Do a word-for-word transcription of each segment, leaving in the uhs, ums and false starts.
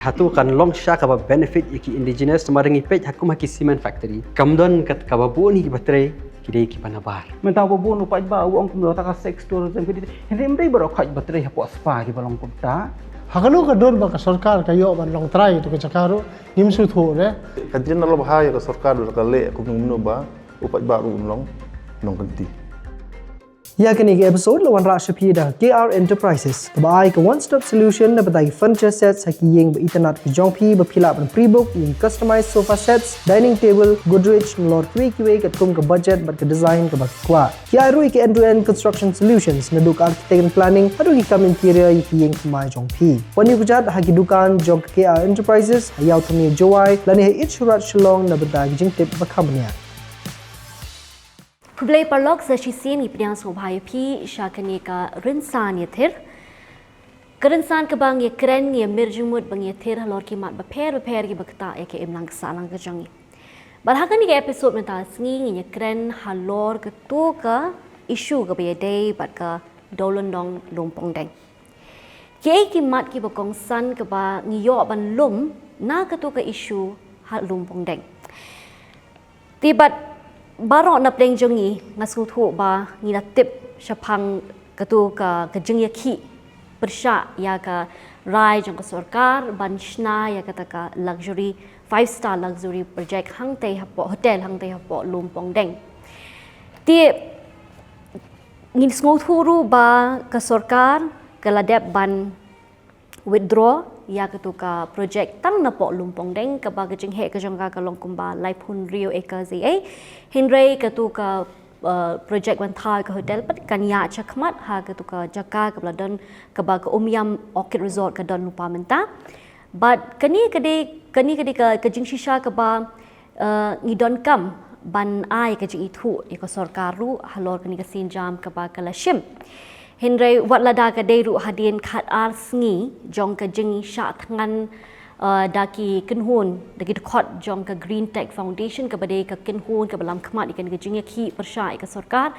Hato kan long sha kaba benefit ïa ki indigenous, namar ngi peit ha kum ha ki cement factory, kam don kat kaba bun hi kiba trei, ki dei kiba nabar. Mynta ba bun u paidbah u ong kumno ta ka sex tourism ka dei, hynrei ym dei baroh khat ba trei hapoh spa kiba long kumta. Ha kano ka dur ba ka sorkar ka ïoh ban long trai ïa tu ka jaka ruh ngim sngewthuh re. Ka jin na lo bha ïa ka sorkar da ka leh kumno kumno ba u paidbah ruh um long nongkynti. Ïa kane ka episode la wanrah sha phi da K R Enterprises, kaba ai ka one stop solution na bynta ki furniture sets ha ki ïing ba itynnad ki jong phi, ba phi lah ban pre-book ïa ki customized sofa sets, dining table, Godrej, nalor kiwei kiwei katkum ka budget bad ka design kaba phi kwah. Ki ai ruh ïa ki end to end construction solutions, naduh ka architect and planning haduh ki kam interior ïa ki ïing thymmai jong phi. Wan ïakajia ha ki dukan jong ka K R Enterprises ha Ïew Thmie Jowai lane ha Eat Shoe Raj Shillong na bynta ki jingtip ba kham bniah. Khublei paralok, sa shisien ngi pdiang sngewbha ïa phi sha kane ka rynsan ïathir. Ka rynsan kaba ngi ïakren, ngi ïamir jingmut bad ngi ïathir halor ki mat bapher bapher kiba ktah ïa ka imlang ka sahlang ka jong ngi. Bad ha kane ka episode mynta ka sngi ngin ïakren halor kato ka issue kaba ïadei bad ka dewlynnong Lumpongdeng. Kiei ki mat kiba kongsan kaba ngi ïoh ban lum na kato ka issue ha Lumpongdeng? Te bad baroh na pdeng jong ngi, nga sngewthuh ba ngi la tip shaphang kato ka, ka jingïakhih pyrshah ïa ka rai jong ka sorkar ban shna ïa kata ka luxury, five star luxury project hangtei hapoh, hotel hangtei hapoh Lumpongdeng. Te ngi sngewthuh ruh ba ka sorkar ka la dep ban withdraw ïa kato ka project tang napoh Lumpongdeng, kaba ka jingheh ka jong ka ka long kumba laiphew hynriew acres ei ei. Hynrei kato ka, uh, project ban thaw ïa ka hotel pat kan ïaid shakhmat ha kato ka jaka kaba la don, kaba ka Umiam Orchid Resort ka don lypa mynta. Bad kane ka dei, kane ka dei ka, ka jingshisha kaba, uh, ngi donkam ban ai ka jingithuh ïa ka sorkar ruh halor kane ka sienjam kaba ka la shim. Hynrei wat lada ka dei ruh hadien khatar sngi jong ka jingshah thngan, uh, da ki kynhun, da ki dkhot jong ka Green Tech Foundation, kaba dei ka kynhun kaba lam khmat ïa kane ka jingïakhih pyrshah ïa ka sorkar.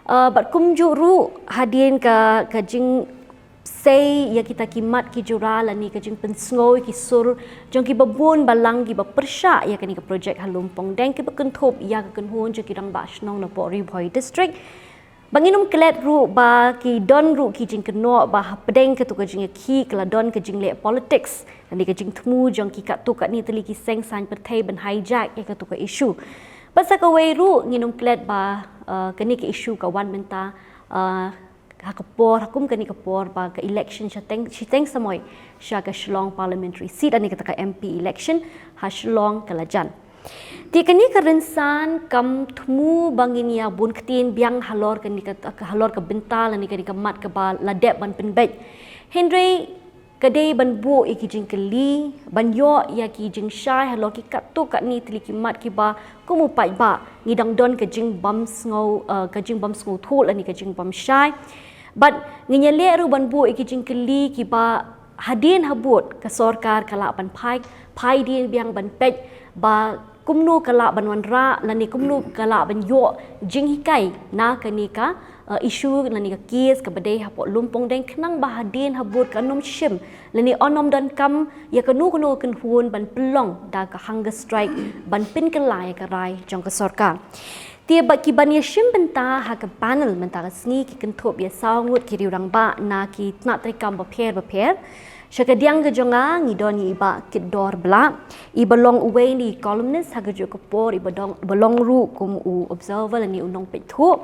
Uh, bad kumjuh ruh hadien ka, ka jing sei ïa kita ki mat ki jura lane ka jingpynsngew ïa ki sur jong kiba bun balang kiba pyrshah ïa kane ka project ha Lumpongdeng, kiba kynthup ïa ka kynhun jong ki rangbah shnong napoh Ri Bhoi District. Ba ngin ym klet ruh ba ki don ruh ki jingkynnoh ba hapdeng kato ka jingïakhih ka la don ka jingleh politics lane ka jingthmu jong ki katto katne tylli ki seng saiñ pyrthei ban hijack ïa kato ka issue. Bad sa kawei ruh ngin ym klet ba, uh, kane ka issue ka wan mynta, uh, ha ka por, ha kum kane ka por ba ka election shiteng, shiteng samoi sha ka Shillong Parliamentary Seat, lane kata ka M P election ha Shillong ka la jan. Te kane ka rynsan kam thmu ba ngin ïa bun ktien biang halor kane ka, halor ka bynta lane kane ka mat kaba la dep ban pynbeit. Hynrei ka dei ban buh ïa ki jingkylli, ban ïoh ïa ki jingshai halor ki katto katne tylli ki mat kiba kum u paidbah ngi dang don ka jingbymsngew, uh, ka jingbymsngewthuh lane ka jingbymshai. Bad ngin ïaleh ruh ban buh ïa ki jingkylli kiba hadien habud ka sorkar ka lah ban phai, phai dien biang ban peit ba kumno ka lah ban wanrah lane kumno ka lah ban ïoh jinghikai na kane ka, uh, issue lane ka case kaba dei hapoh Lumpongdeng, khnang ba hadien habud kan ym shim lane yn ym donkam ïa kano kano ka kynhun ban pynlong da ka hunger strike ban pynkylla ïa ka rai jong ka sorkar. Te bad ki ban ïashim bynta ha ka panel mynta ka sngi ki kynthup ïa saw ngut ki riew rangbah na ki tnat treikam bapher bapher. Sha kadiang ka jong nga ngi don ïa i Bah Kitdor Blah, iba long uwei na ki columnist ha kajuh ka por, iba dong, iba long ruh kum u observer lane u nongpeit thuh.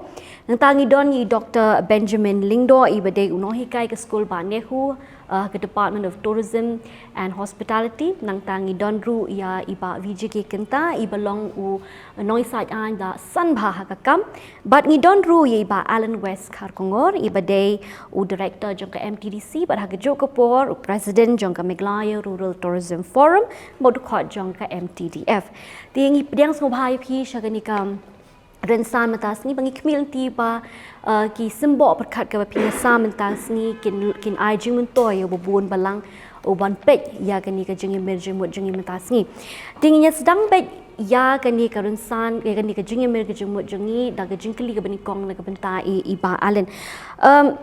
Nangta ngi don ïa i Doctor Benjamin Lyngdoh, iba dei u nonghikai ka skul Bah Nehru, uh, ka Department of Tourism and Hospitality. Nangta ngi don ruh ïa i Bah Vijay K Kynta, iba long u nongïasaid aiñ ba la san bha ha ka kam. Bad ngi don ruh ïa i Bah Alan West Kharkongor, iba dei u director jong ka M T D C, bad ha kajuh ka por u president jong ka Meghalaya Rural Tourism Forum, bad u dkhot jong ka M T D F. Te ngi pdiang sngewbha ïa phi sha kane ka rynsan mynta sngi, ba ngi khmih lynti ba, uh, ki symboh pyrkhat kaba phi ïa sam mynta sngi kin, kin ai jingmyntoi ïa uba bun balang uban peit ïa kane ka jingïamir jingmut jong ngi mynta sngi. Te ngin ïa sdang beit ïa kane ka rynsan, ïa kane ka jingïamir ka jingmut jong ngi da ka jingkylli kaba nyngkong na ka bynta i, i Bah Alan. Um,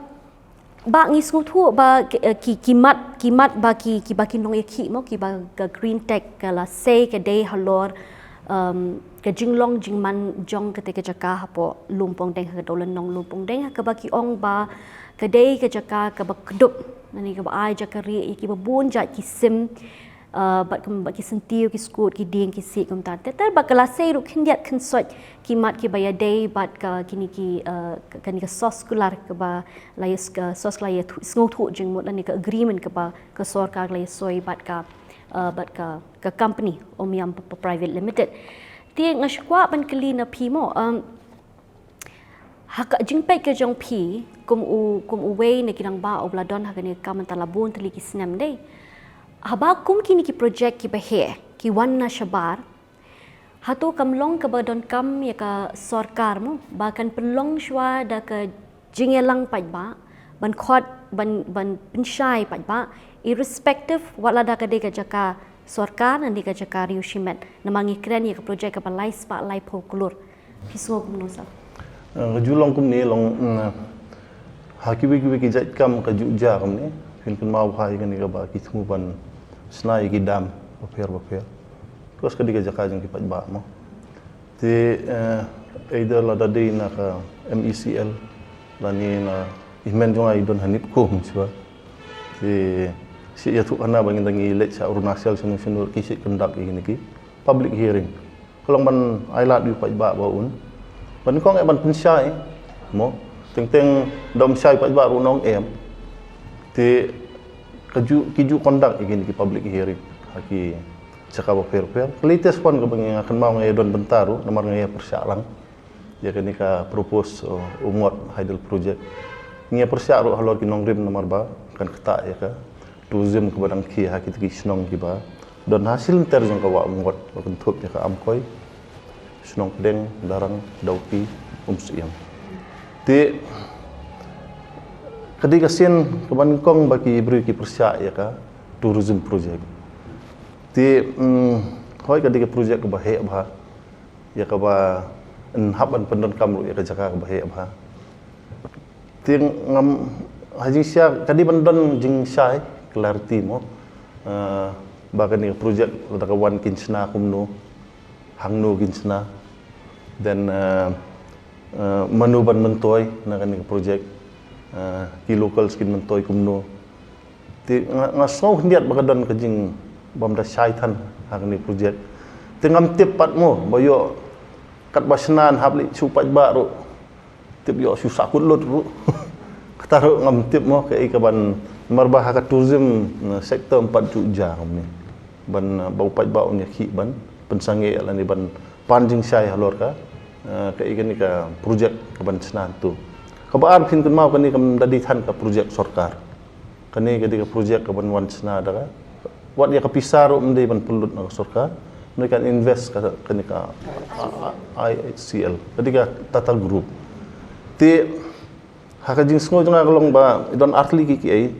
Ba ngi sngewthuh ba ki, eh, ki, ki mat, ki mat ba ki, ki ba ki nongïakhih mo, ki ba ka Green Tech ka la sei ka dei halor, um, ka jinglong jingman jong kata ka jaka hapoh Lumpongdeng ha ka dawlad nong Lumpongdeng ha kaba ki ong ba ka dei ka jaka kaba kdup, nani kaba ai jaka ri ïa ki ba bun jait ki sim, uh, bad kum ba ki syntiew ki skut ki dieng ki sih kumta. Te ter ba ka la sei ruh khyndiat khynsoit ki mat ki ba ïadei bad ka kini ki, uh, ka, kani ka sos kular kaba la ïa s-, ka sos ka la ïa thu-, sngewthuh jingmut lane ka agreement kaba ka sorkar ka la ïa soi bad ka, uh, bad ka, ka company Omnium P-, P-, Private Limited. Te nga shu kwah ban kylli na phi mo, um, ha ka jingpeit ka jong phi kum u, kum uwei na ki rangbah u ba la don ha kane ka kam mynta la bun tylli ki snem dei. Haba kum kini ki project ki ba heh ki wan na shabar, hato kam long kaba donkam ïa ka sorkar mo ba kan pynlong shuwa da ka jingïalang paidbah ban khot, ban, ban pynshai paidbah, irrespective wat la da ka dei ka jaka sorkar ne ka dei ka jaka riew shimet, namar ngi kren ïa ka project kaba lai spah laiphew klur. Phi sngew kumno sir? Eh, ka ju long kumne long, mm, ha kiwei kiwei ki jait kam ka ju jia kumne. Phin kynmaw bha ïa kane kaba ki thmu ban shna ïa ki dam bapher bapher. Because ka dei ka jaka jong ki paidbah mo. Te, eh, either lada dei na ka M E C L lane na i hynmen jong nga i don ha NEEPCO kumne shuwa. Te shi ïathuh hana ba ngin da ngi leit sha Arunachal shano shano ki shi conduct ïa kine ki public hearing. Ka long ban ai lad ïa u paidbah ba un, ban kong eh ban pynshai mo. Teng teng da ym shai paidbah ruh nong em. Te ka ju, ki ju conduct ïa kine ki public hearing ha ki jaka bapher bapher. Ka latest one kaba nga kynmaw nga ïa don bynta ruh namar nga ïa pyrshah lang ïa kane ka propose, uh, u ngot hydel project. Nga ïa pyrshah ruh halor ki nongrim namar ba kan ktah ïa ka tourism kaba dang khie ha kita ki shnong kiba don ha shilynter jong ka wah Umngot ba kynthup ïa ka Amkoi, Shnong Pdeng, Darrang, Dawki, Umsyiem. Te ka dei ka sien kaba nyngkong ba ki briew ki pyrshah ïa ka tourism project. Te, mm, hooid ka dei ka project kaba heh bha, ïa kaba yn hap ban pyndonkam ruh ïa ka jaka kaba heh bha. Te ngam, ha jingshisha ka dei ban don jingshai clarity mo. Eh, ba kane ka project lada ka wan kin shna kumno, hangno kin shna. Then, eh, eh, mano ban myntoi na kane ka project. Eh, ki locals kin myntoi kumno. Te nga, nga sngew khyndiat ba ka don ka jingbym da shai than ha kane ka project. Te ngam tip pat mo ba ïoh katba shna yn hap leit shu paidbah ruh. Tip ïoh shu sahkut lut ruh. Kata ruh ngam tip mo kaei kaban, namar ba ha ka tourism, eh, sector ym pat ju jia kumne. Ban, eh, ba u paidbah un ïakhih ban pynsangeh lane ban pan jingshai halor ka, eh, kaei kane ka project kaban shna tu. Kaba ar phin kynmaw kane kam da dei than ka project sorkar. Kane ka dei ka project kaban wan shna da ka, wat ïa ka pisa ruh ym dei ban pynlut na ka sorkar. Ym dei kan invest ka, kane ka, a, a, I H C L. Ka dei ka Tata Group. Te ha ka jingsngew jong nga ka long ba i don artylli ki kiei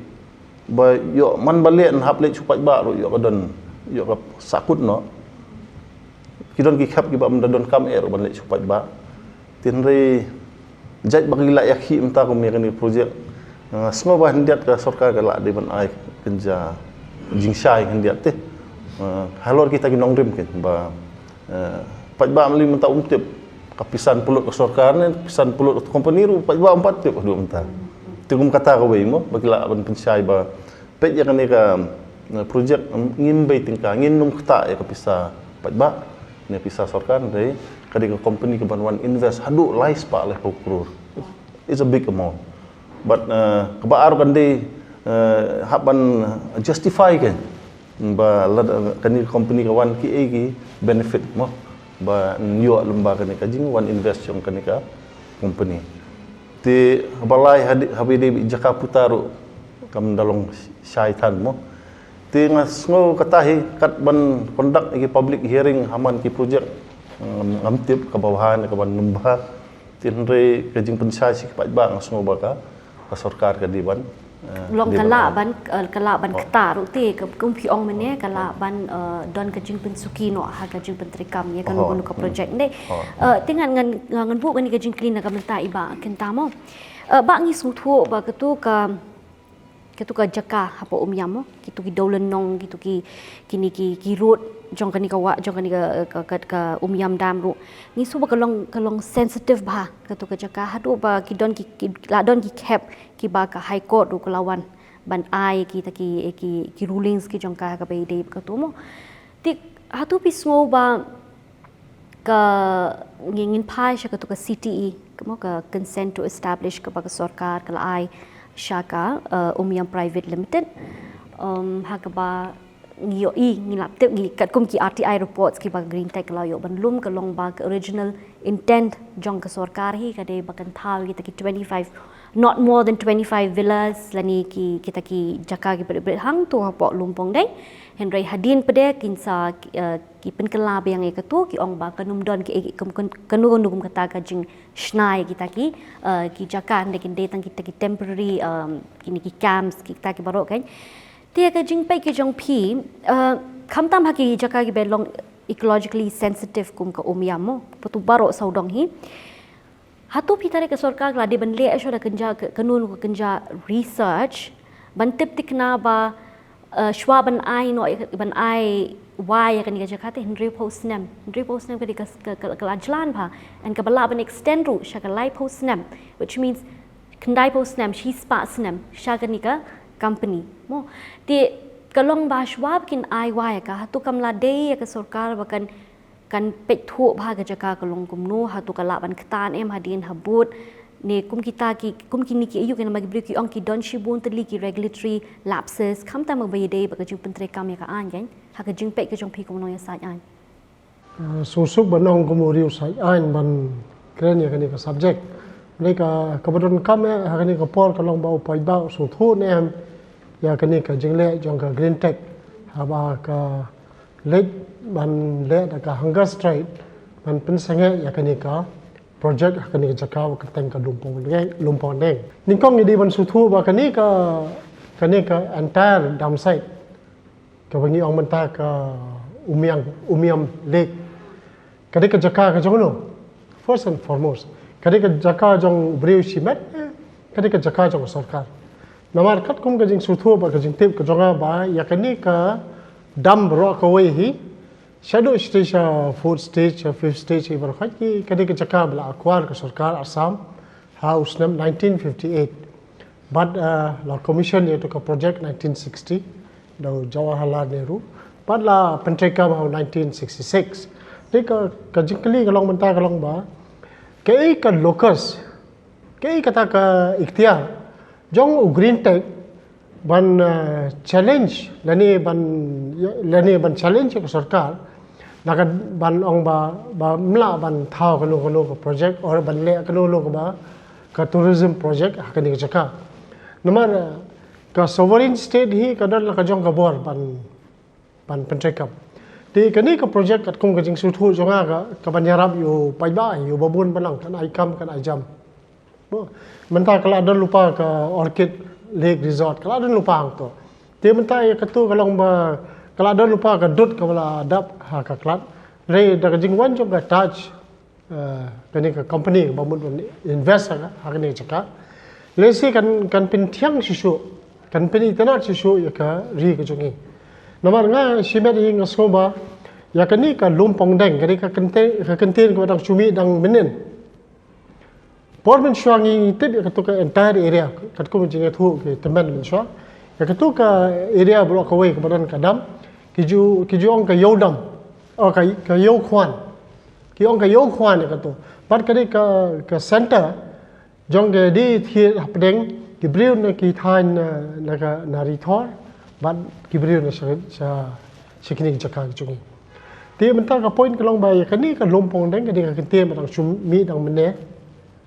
ba ïoh man ba leh yn hap leit shu paidbah ruh ïoh ka don, ïoh ka sahkut noh. Ki don ki khep kiba ym da donkam eh ruh ban leit shu paidbah. Te hynrei jait ba ki la ïakhih mynta kum ïa kane ka project, eh, sngew ba khyndiat ka sorkar ka lah dei ban ai kynja jingshai khyndiat te. Eh, halor kita ki nongrim kin ba, eh, paidbah mynta um tip ka pisa yn pynlut ka sorkar ne pisa yn pynlut ka company ruh paidbah um pat tip haduh mynta. Te kum kata kawei mo ba ki lah ban pynshai ba peit ïa kane ka, eh, project, em, ngim bei tyngka, ngin nym ktah ïa ka pisa paidbah ne pisa sorkar, hynrei ka dei ka company kaban wan invest haduh lai spah laiphew klur. It's a big amount. But, eh, kaba ar kan dei, eh, hap ban justify kan ba lada kane ka company ka wan kiei ki benefit mo ba ïoh lem ba kane ka jingwan invest jong kane ka company. Te haba lai ha dei, haba dei jaka puta ruh kam da long shai than mo. Te nga sngew kata hi kat ban conduct ïa ki public hearing ha man ki project, ngam, ngam tip kaba bha ne kaban ym bha. Te hynrei ka jingpynshai sha ki paidbah nga sngew ba ka, ka sorkar ka dei ban, eh, long dei ka ban lah ai ban, eh, ka lah ban Oh. ktah ruh te ka kum phi ong mynne ka lah ban, eh, don ka jingpynsuki noh ha ka jingpyntreikam ïa kano Oh. kano ka project ne. Oh. Eh, te ngan, ngan, ngan buh kane ka jingkylli na ka bynta i Bah Kynta mo. Eh, Bah ngi sngewthuh ba katu ka katu ka jaka hapoh Umiam mo, kitu ki dewlynnong, kitu ki, kini ki, ki road jong kani ka wah, jong kani ka, ka, ka, ka Umiam Dam ruh. Ngi sngew ba ka long, ka long sensitive bha katu ka jaka, haduh ba ki don ki, ki la don ki khep kiba ka High Court ruh ka la wan ban ai kita ki, ki, ki rulings ki jong ka kaba ïadei bad katu mo. Te hato phi sngew ba ka, ngi, ngin phai sha katu ka C T E, ka mo, ka consent to establish kaba ka sorkar ka la ai sha ka, uh, Umiam Private Limited. Um, ha kaba ngi ïohi, ngi lap tip, ngi katkum ki R T I reports kiba ka Greentech ka la ïoh ban lum, ka long ba ka original intent jong ka sorkar hi ka dei ba kan thaw kita ki twenty-five, not more than twenty-five villas lane ki, kita ki jaka ki brit brit hangto hapoh Lumpongdeng. Hynrei hadien pat de kin sa, uh, ki pynkylla biang ïa katu, ki ong ba kan ym don ki, ki, kum, kum, kano kano kum kata ka jingshna ïa kita ki, uh, ki jaka, hynrei kin dei tang kita ki temporary, um, kini ki camps, kita ki baroh kan. Te ka jingpeit ka jong phi, uh, khamtam ha ki jaka kiba long ecologically sensitive kum ka Umiam mo, patu baroh sawdong hi. Hato phi tharai ka sorkar ka la dei ban leh shuh da kynja, ka, kano kano ka kynja research ban tip thikna ba, uh, shuwa ban ai noh, ban ai wai ïa kani ka jaka te hynriewphew snem. Hynriewphew snem ka dei ka, ka, ka, ka la jlan bha. And kaba lah ban extend ruh sha ka laiphew snem, which means khyndaiphew snem, shispah snem sha kani ka company mo. Te ka long ba shuwa ba kin ai wai ïa ka, hato kam la dei ïa ka sorkar ba kan, kan peit thuh bha ka jaka ka long kumno, hato ka lah ban ktan em hadien habud, ne kum kita ki, kum kini ki aïu ki, namar ki briew ki ong ki don shibun tylli ki regulatory lapses, khamtam ba ïadei bad ka jingpyntreikam ïa ka aiñ kan, ha ka jingpeit ka jong phi kum u nongïasaid aiñ. Uh, suk suk ban ong kum u riew said aiñ ban kren ïa kane ka subject. Hynrei ka, kaba donkam eh ha kane ka por ka long ba u paidbah u sngewthuh ne em ïa kane ka jingleh jong ka Greentech, haba ka leit ban leh da ka hunger strike ban pynsangeh ïa kane ka project ha kane ka jaka ba kyrteng ka Lumpongdeng, Lumpongdeng. Nyngkong ngi dei ban sngewthuh ba kane ka, kane ka entire dam site kaba ngi ong mynta ka Umiam, Umiam Lake, ka dei ka jaka ka jong uno? First and foremost, ka dei ka jaka jong u briew shimet, eh, ka dei ka jaka jong ka sorkar? Namar katkum ka jingsngewthuh bad ka jingtip ka jong nga ba ïa kane ka dam baroh kawei hi, shaduh stage, uh, fourth stage, uh, fifth stage hi baroh, ka dei ka jaka ba la acquire ka sorkar Assam ha u snem nineteen fifty-eight. Bad, uh, la commission ïa katu ka project nineteen sixty da u Jawaharlal Nehru. Bad la pyntreikam ha u nineteen sixty-six. Te ka, ka jingkylli ka long mynta ka long ba kaei ka locus, kaei kata ka iktiar jong u Greentech ban, uh, challenge lane ban, lane ban challenge ka sorkar, la ka ban ong ba, ba ym lah ban thaw kano kano ka project or ban leh kano kano kaba ka tourism project ha kane ka jaka. Namar, uh, ka sovereign state hi ka don la ka jong ka bor ban, ban pyntreikam. Te kane ka project katkum ka jingsngewthuh jong nga ka, ka ban ïarap ïa u paidbah, ïa u babun balang, kan ai kam, kan ai jam. Mo, mynta ka la don lypa ka Orchid Lake Resort, ka la don lypa hangto. Te mynta ïa katu ka long ba ka la don lypa ka dud kaba la dap ha ka klat. Hynrei da ka jingwan jong ka Taj, eh, kane ka company kaba mut ban invest ha, ha kane ka jaka, lehse kan, kan pynthiang shuh shuh, kan pynitynnad shuh shuh ïa ka ri ka jong ngi. Namar nga shimet hi nga sngew ba ïa kane ka Lumpongdeng, kane ka kyntien, ka kyntien kaba dang shu mih dang mynnin. Por mynshuwa ngi tip ïa katu ka entire area, katkum jingïathuh ki tymmen mynshuwa. Ïa katu ka area baroh kawei kaba don ka dam, ki ju, ki ju ong ka Ïew Dam, oh, ka, ka Ïew Khwan. Ki ong ka Ïew Khwan ïa katu. Bad ka dei ka, ka center jong ka dei thied hapdeng ki briew na ki thaiñ na, na ka, na Ri Thor bad ki briew na sha, sha, sha kine ki jaka ki jong ngi. Te mynta ka point ka long ba ïa kane ka Lumpongdeng ka dei ka kyntien ba dang shu mih dang mynne.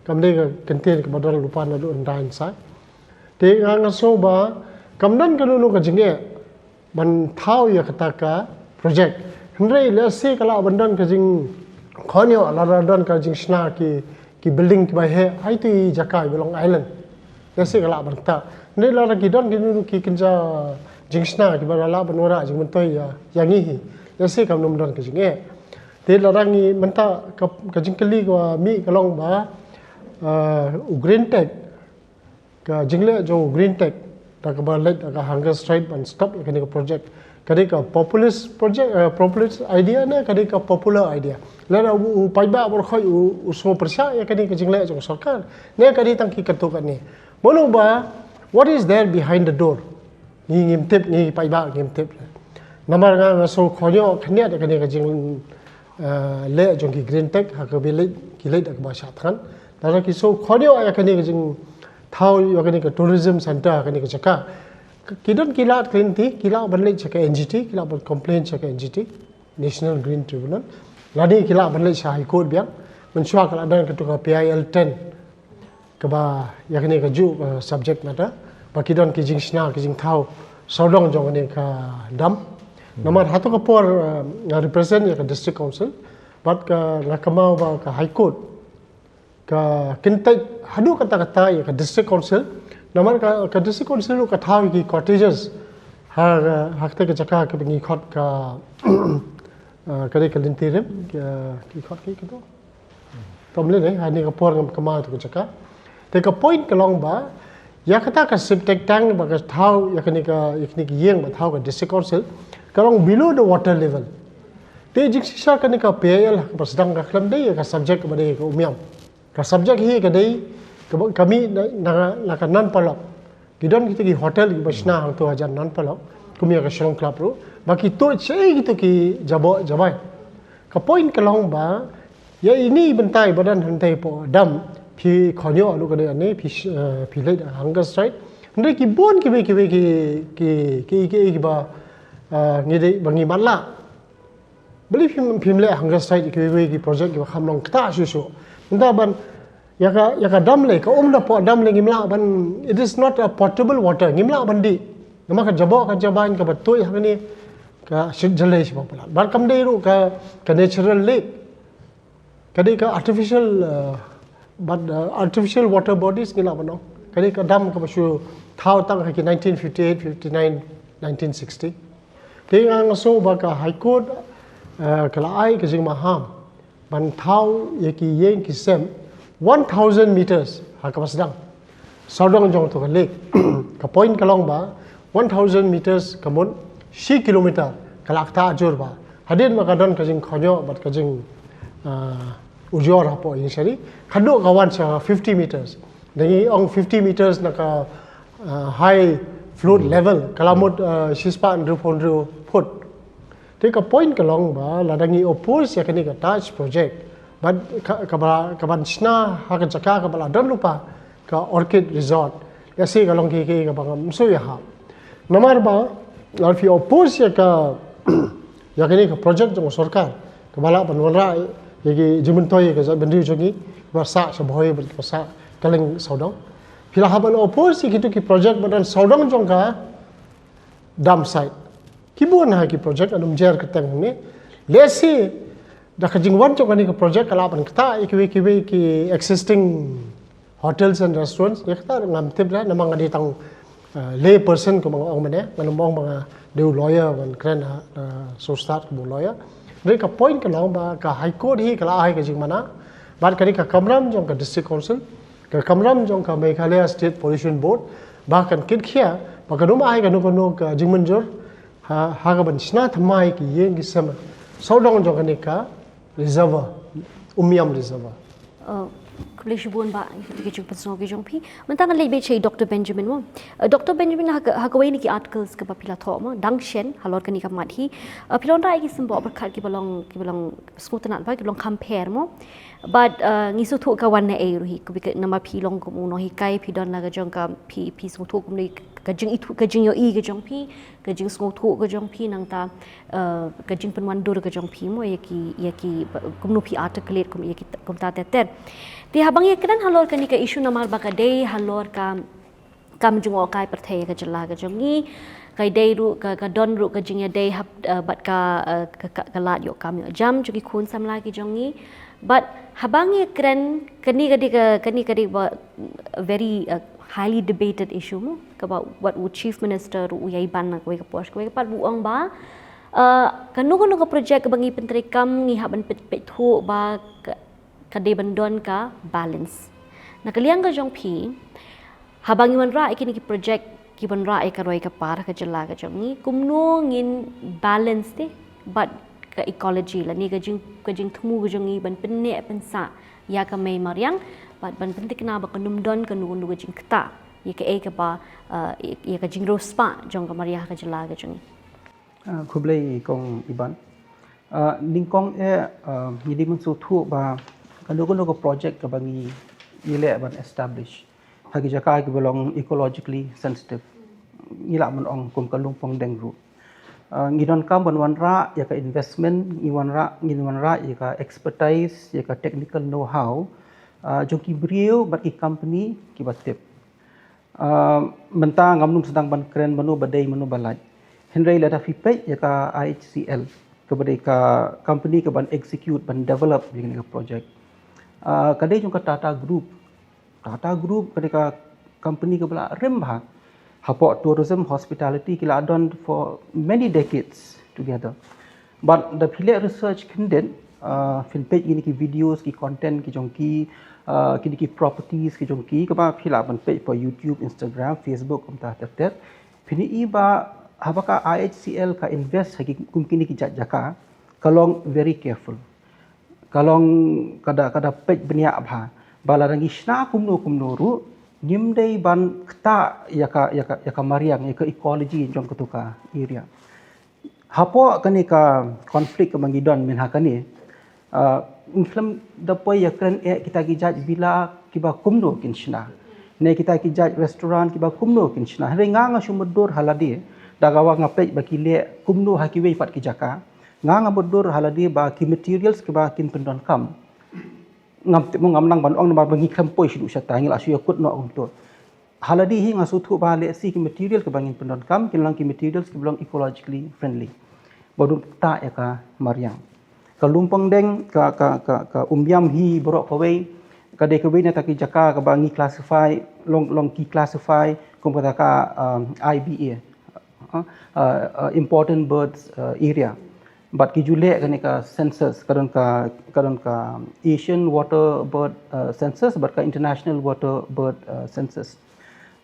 Kam dei ka kyntien kaba don lypa naduh hyndai hynsaid. Te nga, nga sngew ba kam don kano kano ka jingeh ban thaw ïa kata ka project. Hynrei lehse ka lah ban don ka jingkhon ïoh, lada don ka jingshna ki, ki building kiba heh ha itu i jaka iba long island, lehse ka lah ban ktah. Hynrei lada ki don kino kino ki kynja jingshna kiba lah ban wanrah jingmyntoi ïa, ïa ngi hi, lehse kam nym don ka jingeh. Te lada ngi mynta ka, ka jingkylli kaba mih ka long ba, uh, u Greentech, ka jingleh jong u Greentech Da kaba leit da ka hunger strike ban stop ïa kane ka project. Ka dei ka populist project, eh, populist idea ne ka dei ka popular idea. Lada u, u paidbah baroh khoit u, u sngewpyrshah ïa kane ka jingleh jong sorkar. Ne ka dei tang ki katto katne. Mano ba, what is there behind the door? Ngi ngim tip, ngi paidbah ngim tip. Namar nga nga shu khynñiuh khynñiat ïa kane ka jing, eh, leh jong ki Green Tech, ha kaba leit, ki leit da kaba shah thngan. Lada ki shu khynñiuh ïa kane ka jingthaw, ïa kane ka tourism center, ha kane ka jaka. Ki don ki lad ki lynti, ki lah ban leit sha ka N G T, ki lah ban complain sha ka N G T, National Green Tribunal. Lane ki lah ban leit sha High Court biang, mynshuwa ka la don katu ka P I L ten. Kaba, ïa kane kajuh, eh, subject matter. Ba ki don ki jingshna, ki jingthaw sawdong jong kane ka dam. Namar hato ka por, eh, nga represent ïa ka District Council. Bad ka, nga kynmaw ba ka High Court ka kyntait haduh katta katta ïa ka District Council. Namar ka, ka District Council ruh ka thaw ïa ki cottages. Ha, ha kata ka jaka kaba ngi khot ka, eh, ka dei ka lynti rim, ka, ki khot ki kito. Tom lei ne, ha kane ka por ngam kynmaw ïa ka jaka. Te ka point ka long ba, ïa kata ka septic tank ba ka thaw, ïa kane ka, ïa kane ka ïing ba thaw ka District Council, ka long below the water level. Te jingshisha kane ka P I L, kaba sdang ka khlem dei, ïa ka subject kaba dei ka Umiam. Ka subject hi ka dei, kaba, ka mih na, na, na ka Nan Polok. Ki don kita ki hotel kiba shna hangto hajan Nan Polok, kum ïa ka Shillong Club ruh. Ba ki tuid shaei kito ki jaboh jabai. Ka point ka long ba, ïa ine i bynta ba don hangtei hapoh dam, phi khynñiuh ruh ka dei ane, phi sh-, eh, phi leit hunger strike. Hynrei ki bun kiwei kiwei ki, ki, ki, ki, kiba, eh, ngi dei ba ngi matlah. Balei phim, phim leh hunger strike ïa kiwei kiwei ki project kiba kham long ktah shuh shuh. Mynta ban, ïa ka, ïa ka dam lei, ka um da hapoh dam lei ngim lah ban, it is not a potable water, ngim lah ban dih. Namar ka jaboh ka jabai kaba tuid hangne, ka shit jyllei shibun palat. Bad kam dei ruh ka, ka natural lake. Ka dei ka artificial, uh, bad, uh, artificial water bodies ngi lah ban ong. Ka dei ka dam kaba shu thaw tang ha ki nineteen fifty-eight, fifty-nine, nineteen sixty. Te nga nga sngew ba ka High Court, uh, ka la ai ka jingmaham ban thaw ïa ki ïing ki sem one thousand meters ha kaba sdang sawdong jong to ka lake. Ka point ka long ba one thousand meters ka mut shi kilometer, ka la ktah jur ba. Hadien ba ka don ka jingkhynñiuh bad ka jing, ah, ujor hapoh ïing shari, ka dei ka wan sha fifty meters. Da ngi ong fifty meters na ka, ah, high flood level, ka la mut, ah, shispah hynriewphew hynriew foot. Te ka point ka long ba lada ngi oppose ïa kane ka Taj project, bad ka, kaba, kaban shna ha ka jaka kaba la don lypa ka Orchid Resort. Ïa shi ka long ki, ki kaba ngam shu ïahap. Namar ba lada phi oppose ïa ka, ïa kane ka project jong sorkar kaba lah ban wanrah ïa ki jingmyntoi ïa ka jaitbynriew jong ngi ba sah sha Bhoi bad ba sah kylleng sawdong. Phi lah ban oppose ïa kito ki project ba don sawdong jong ka dam site. Ki bun ha ki project, ngan ym jer kyrteng hangne. Lehse da ka jingwan jong kane ka project ka lah ban ktah ïa kiwei kiwei ki existing hotels and restaurants. Ïa kata ngam tip re, namar nga dei tang, uh, lay person kumba nga ong mynne, ngan ym ong ba nga dei u lawyer, ngan kren ha, uh, shu stad kum u lawyer. Hynrei ka point ka long ba ka High Court hi ka la ai ka jingmana bad kane ka kamram jong ka District Council, ka kamram jong ka Meghalaya State Pollution Board, ba kan kitkhia ba kan ym ai kano kano ka jingmynjur ha, ha kaban shna thymmai ki ïing ki sem sawdong jong kane ka reservoir, Umiam Reservoir. Uh, khublei shibun bah ïa ki jingpynsngew ki jong phi. Mynta ngan leit beit sha i Doctor Benjamin mo. Uh, Doctor Benjamin, ha ka, ha kawei na ki articles kaba phi la thoh mo, dang shen halor kane ka mat hi, uh, phi la wanrah ïa ki symboh pyrkhat kiba long, kiba long sngewtynnat bah, kiba long kham pher mo. Bad, uh, ngi sngewthuh ka wan na ei ruh hi, kaba ka, namar phi long kum u nonghikai, phi don la ka jong ka, phi, phi sngewthuh kumno ka jingithuh, ka jingïohi ka jong phi, ka jingsngewthuh ka jong phi, nangta, uh, ka jingpynwandur ka jong phi mo ïa ki, ïa ki, kumno phi articulate kum ïa ki, kumta ter ter. Te haba ngi kren halor kane ka issue namar ba ka dei halor ka kam jngohkai pyrthei ka jylla ka jong ngi. Ka dei ruh, ka, ka don ruh ka jingïadei hap, uh, bad ka, uh, ka, ka, ka lad ïoh kam ïoh jam jong ki khun samla ki jong ngi. Bad haba ngi kren, kane ka dei ka, kane ka dei ba very, uh, highly debated issue mo, kaba wat u Chief Minister ruh u ïai ban na kawei ka por sha kawei ka por, u ong ba, uh, kano kano ka project kaba ngi pyntreikam ngi hap ban peit, peit thuh ba ka, ka dei ban don ka balance. Na ka liang ka jong phi, haba ngi wanrah ïa kine ki project, ki ban rah ïa ka roi ka par ka jylla ka jong ngi, kumno ngin balance te bad ka ecology lane ka jing ka jingthmu ka jong ngi ban pynneh pynsah ïa ka mei mariang bad ban pynthikna ba kan ym don kano kano ka jingktah ïa kaei kaba, eh, ïa ka jingriewspah jong ka mariang ha ka jylla ka jong ngi. Ah, khublei kong Iban. Ah, nyngkong eh, ah, ngi dei ban sngewthuh ba kano kano ka project kaba ngi ngi leh ban establish ha ki jaka kiba long ecologically sensitive, ngi lah ban ong kum ka Lumpong Deng ruh. Ah, ngi donkam ban wanrah ïa ka investment, ngi wanrah, ngi wanrah ïa ka expertise, ïa ka technical know-how, ah, jong ki briew bad ki company kiba tip. Ah, mynta ngam nym sdang ban kren mano ba dei mano ba lait. Hynrei lada phi peit ïa ka I H C L, kaba dei ka company kaban execute, ban develop ïa kane ka project, ah, ka dei jong ka Tata Group. Tata Group ka dei ka company kaba la rim bha hapoh tourism, hospitality, ki la don for many decades together. But da phi leh research khyndiat, ah, phin peit kine ki videos, ki content ki jong ki, ah, kine ki properties ki jong ki, kaba phi lah ban peit hapoh YouTube, Instagram, Facebook, kumta ter ter, phin ïohi ba haba ka I H C L ka invest ha ki kum kine ki jait jaka, ka long very careful. Ka long ka da, ka da peit bniah bha ba lada ngi shna kumno kumno ruh, ngim dei ban ktah ïa ka, ïa ka, ïa ka mariang, ïa ka ecology jong katu ka area. Hapoh kane ka conflict kaba ngi don mynta kane, ah, ngi khlem da poi ïa kren eh kita ki jait villa kiba kumno kin shna, ne kita ki jait restaurant kiba kumno kin shna. Hynrei nga, nga shu mutdur ha lade da kaba nga peit ba ki leh kumno ha kiwei pat ki jaka. Nga, nga mutdur ha lade ba ki materials kiba kin pyndonkam, ngam tip mo, ngam nang ban ong namar ba ngi khlem poi shaduh shatai, ngi la shu ïakut noh kumto. Ha lade hi nga sngewthuh ba lehse ki material kiba ngin pyndonkam kin long ki materials kiba long ecologically friendly, ba dum ktah ïa ka mariang. Ka Lumpong Deng, ka, ka, ka, ka Umiam hi baroh kawei, ka dei kawei na kita ki jaka kaba ngi classify, long, long ki classify kum kata ka, um, I B A, uh, uh, uh, important birds, uh, area. Bad ki ju leh kane ka census, ka don ka, ka don ka Asian Water Bird, uh, Census bad ka International Water Bird, uh, Census.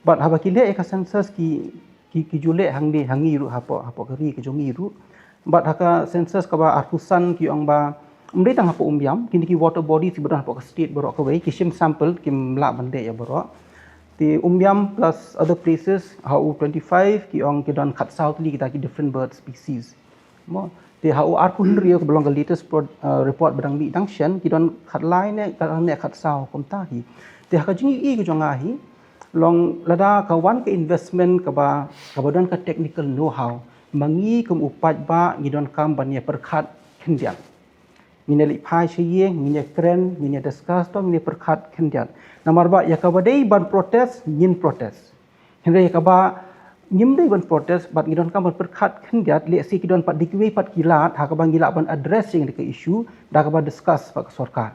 Bad haba ki leh ïa ka census ki, ki, ki ju leh hangne ha ngi ruh, hapoh, hapoh ka ri ka jong ngi ruh. Bad ha ka census kaba arphew san ki ong ba ym dei tang hapoh Umiam, kine ki water bodies kiba don hapoh ka state baroh kawei, ki shim sample, kim lah ban leh ïa baroh. Te Umiam plus other places, ha u twenty-five ki ong ki don khatsaw tylli kita ki different bird species. Mo, te ha u arphew hynriew kaba long ka latest pro-, uh, report ba dang mih dang shen, ki don khatlai ne, khatlai ne khatsaw kumta hi. Te ha ka jingïohi ka jong nga hi, long lada ka wan ka investment kaba, kaba don ka technical know-how, ma ngi kum u paidbah ngi donkam ban ïa pyrkhat khyndiat. Ngin ïa leit phai sha ïing, ngin ïa kren, ngin ïa discuss, to ngin ïa pyrkhat khyndiat. Namar ba ïa kaba dei ban protest, ngin protest. Hynrei ïa kaba ngim dei ban protest bad ngi donkam ban pyrkhat khyndiat, lehse ki don pat da kiwei pat ki lad ha kaba ngi lah ban address ïa kane ka issue da kaba discuss bad ka sorkar.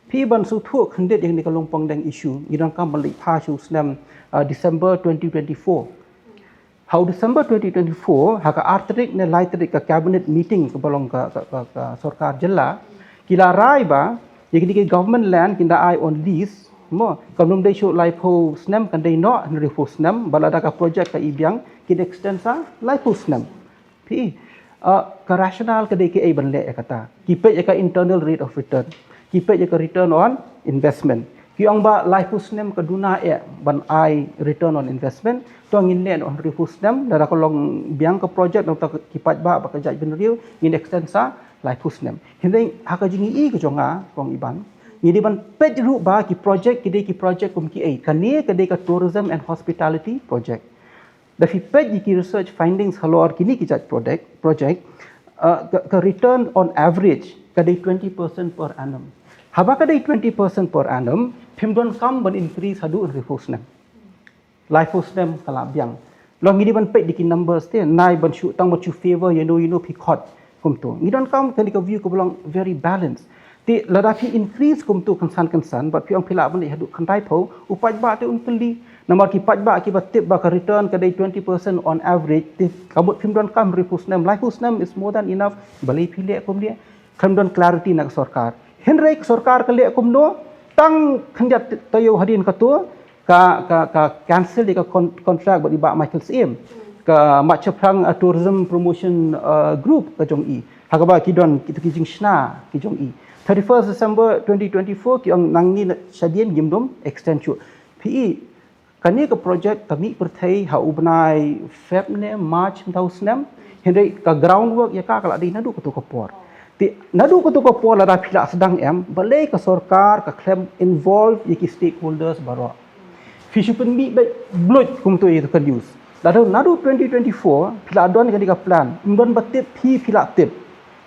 Phi ban sngewthuh khyndiat ïa kane ka Lumpong Deng issue, ngi donkam ban leit phai sha u snem, uh, December twenty twenty-four. Ha u December twenty twenty-four, ha ka ar tarik ne lai tarik ka cabinet meeting kaba long ka, ka, ka, ka sorkar jylla, ki la rai ba ïa kine ki government land kin da ai on lease, mo, kan ym dei shuh laiphew snem, kan dei noh hynriewphew snem, bad lada ka project ka i biang kin extend sa laiphew snem. Phi, uh, ka rationale ka dei kaei ban leh ïa kata? Ki peit ïa ka internal rate of return, ki peit ïa ka return on investment. Ki ong ba laiphew snem ka duna eh ban ai return on investment, to ngin leh noh hynriewphew snem, lada ka long biang ka project, nangta ki paidbah bad ka jaitbynriew, ngin extend sa laiphew snem. Hynrei ha ka jingïohi ka jong nga, kong Iban, ngi dei ban peit ruh ba ki project ki dei ki project kum kiei. Kane ka dei ka tourism and hospitality project. Da phi peit ïa ki research findings halor kine ki jait project, project, uh, ka, ka return on average ka dei twenty percent per annum. Haba ka dei twenty percent per annum, phim donkam ban increase haduh hynriewphew snem. Laiphew snem ka la biang. Long ngi dei ban peit da ki numbers te, nai ban shu, tang ban shu favor ïano ïano phi khot. Kumto. Ngi donkam kane ka view kaba long very balanced. Te lada phi increase kumto kynsan kynsan, bad phi ong phi lah ban leit haduh khyndaiphew, u paidbah te un kylli. Namar ki paidbah kiba tip ba ka return ka dei twenty percent on average, te ka mut phim donkam hynriewphew snem, laiphew snem is more than enough, balei phi leh kumne? Khlem don clarity na ka sorkar. Hynrei ka sorkar ka leh kumno, tang khyndiat taïew hadien kato, ka ka ka cancel ïa ka con- contract bad i Bah Michael Syiem, ka Machaphrang, uh, Tourism Promotion, uh, Group ka jong i, ha kaba ki don kito ki jingshna ki jong i. Thirty-first December twenty twenty-four ki ong nangne shadien ngim dum extend shuh. Phi i, kane ka project ka mih pyrthei ha u bnai Feb ne March mynta u snem, hynrei ka ground work ïa ka ka la dei naduh kato ka por. Te naduh kato ka por lada phi la sdang em, balei ka sorkar ka khlem involve ïa ki stakeholders baroh? Phi shu pynmih beit bluit kumto ïa ka news. Lada naduh twenty twenty-four phi la don kane ka plan, ym don ba tip phi, phi la tip.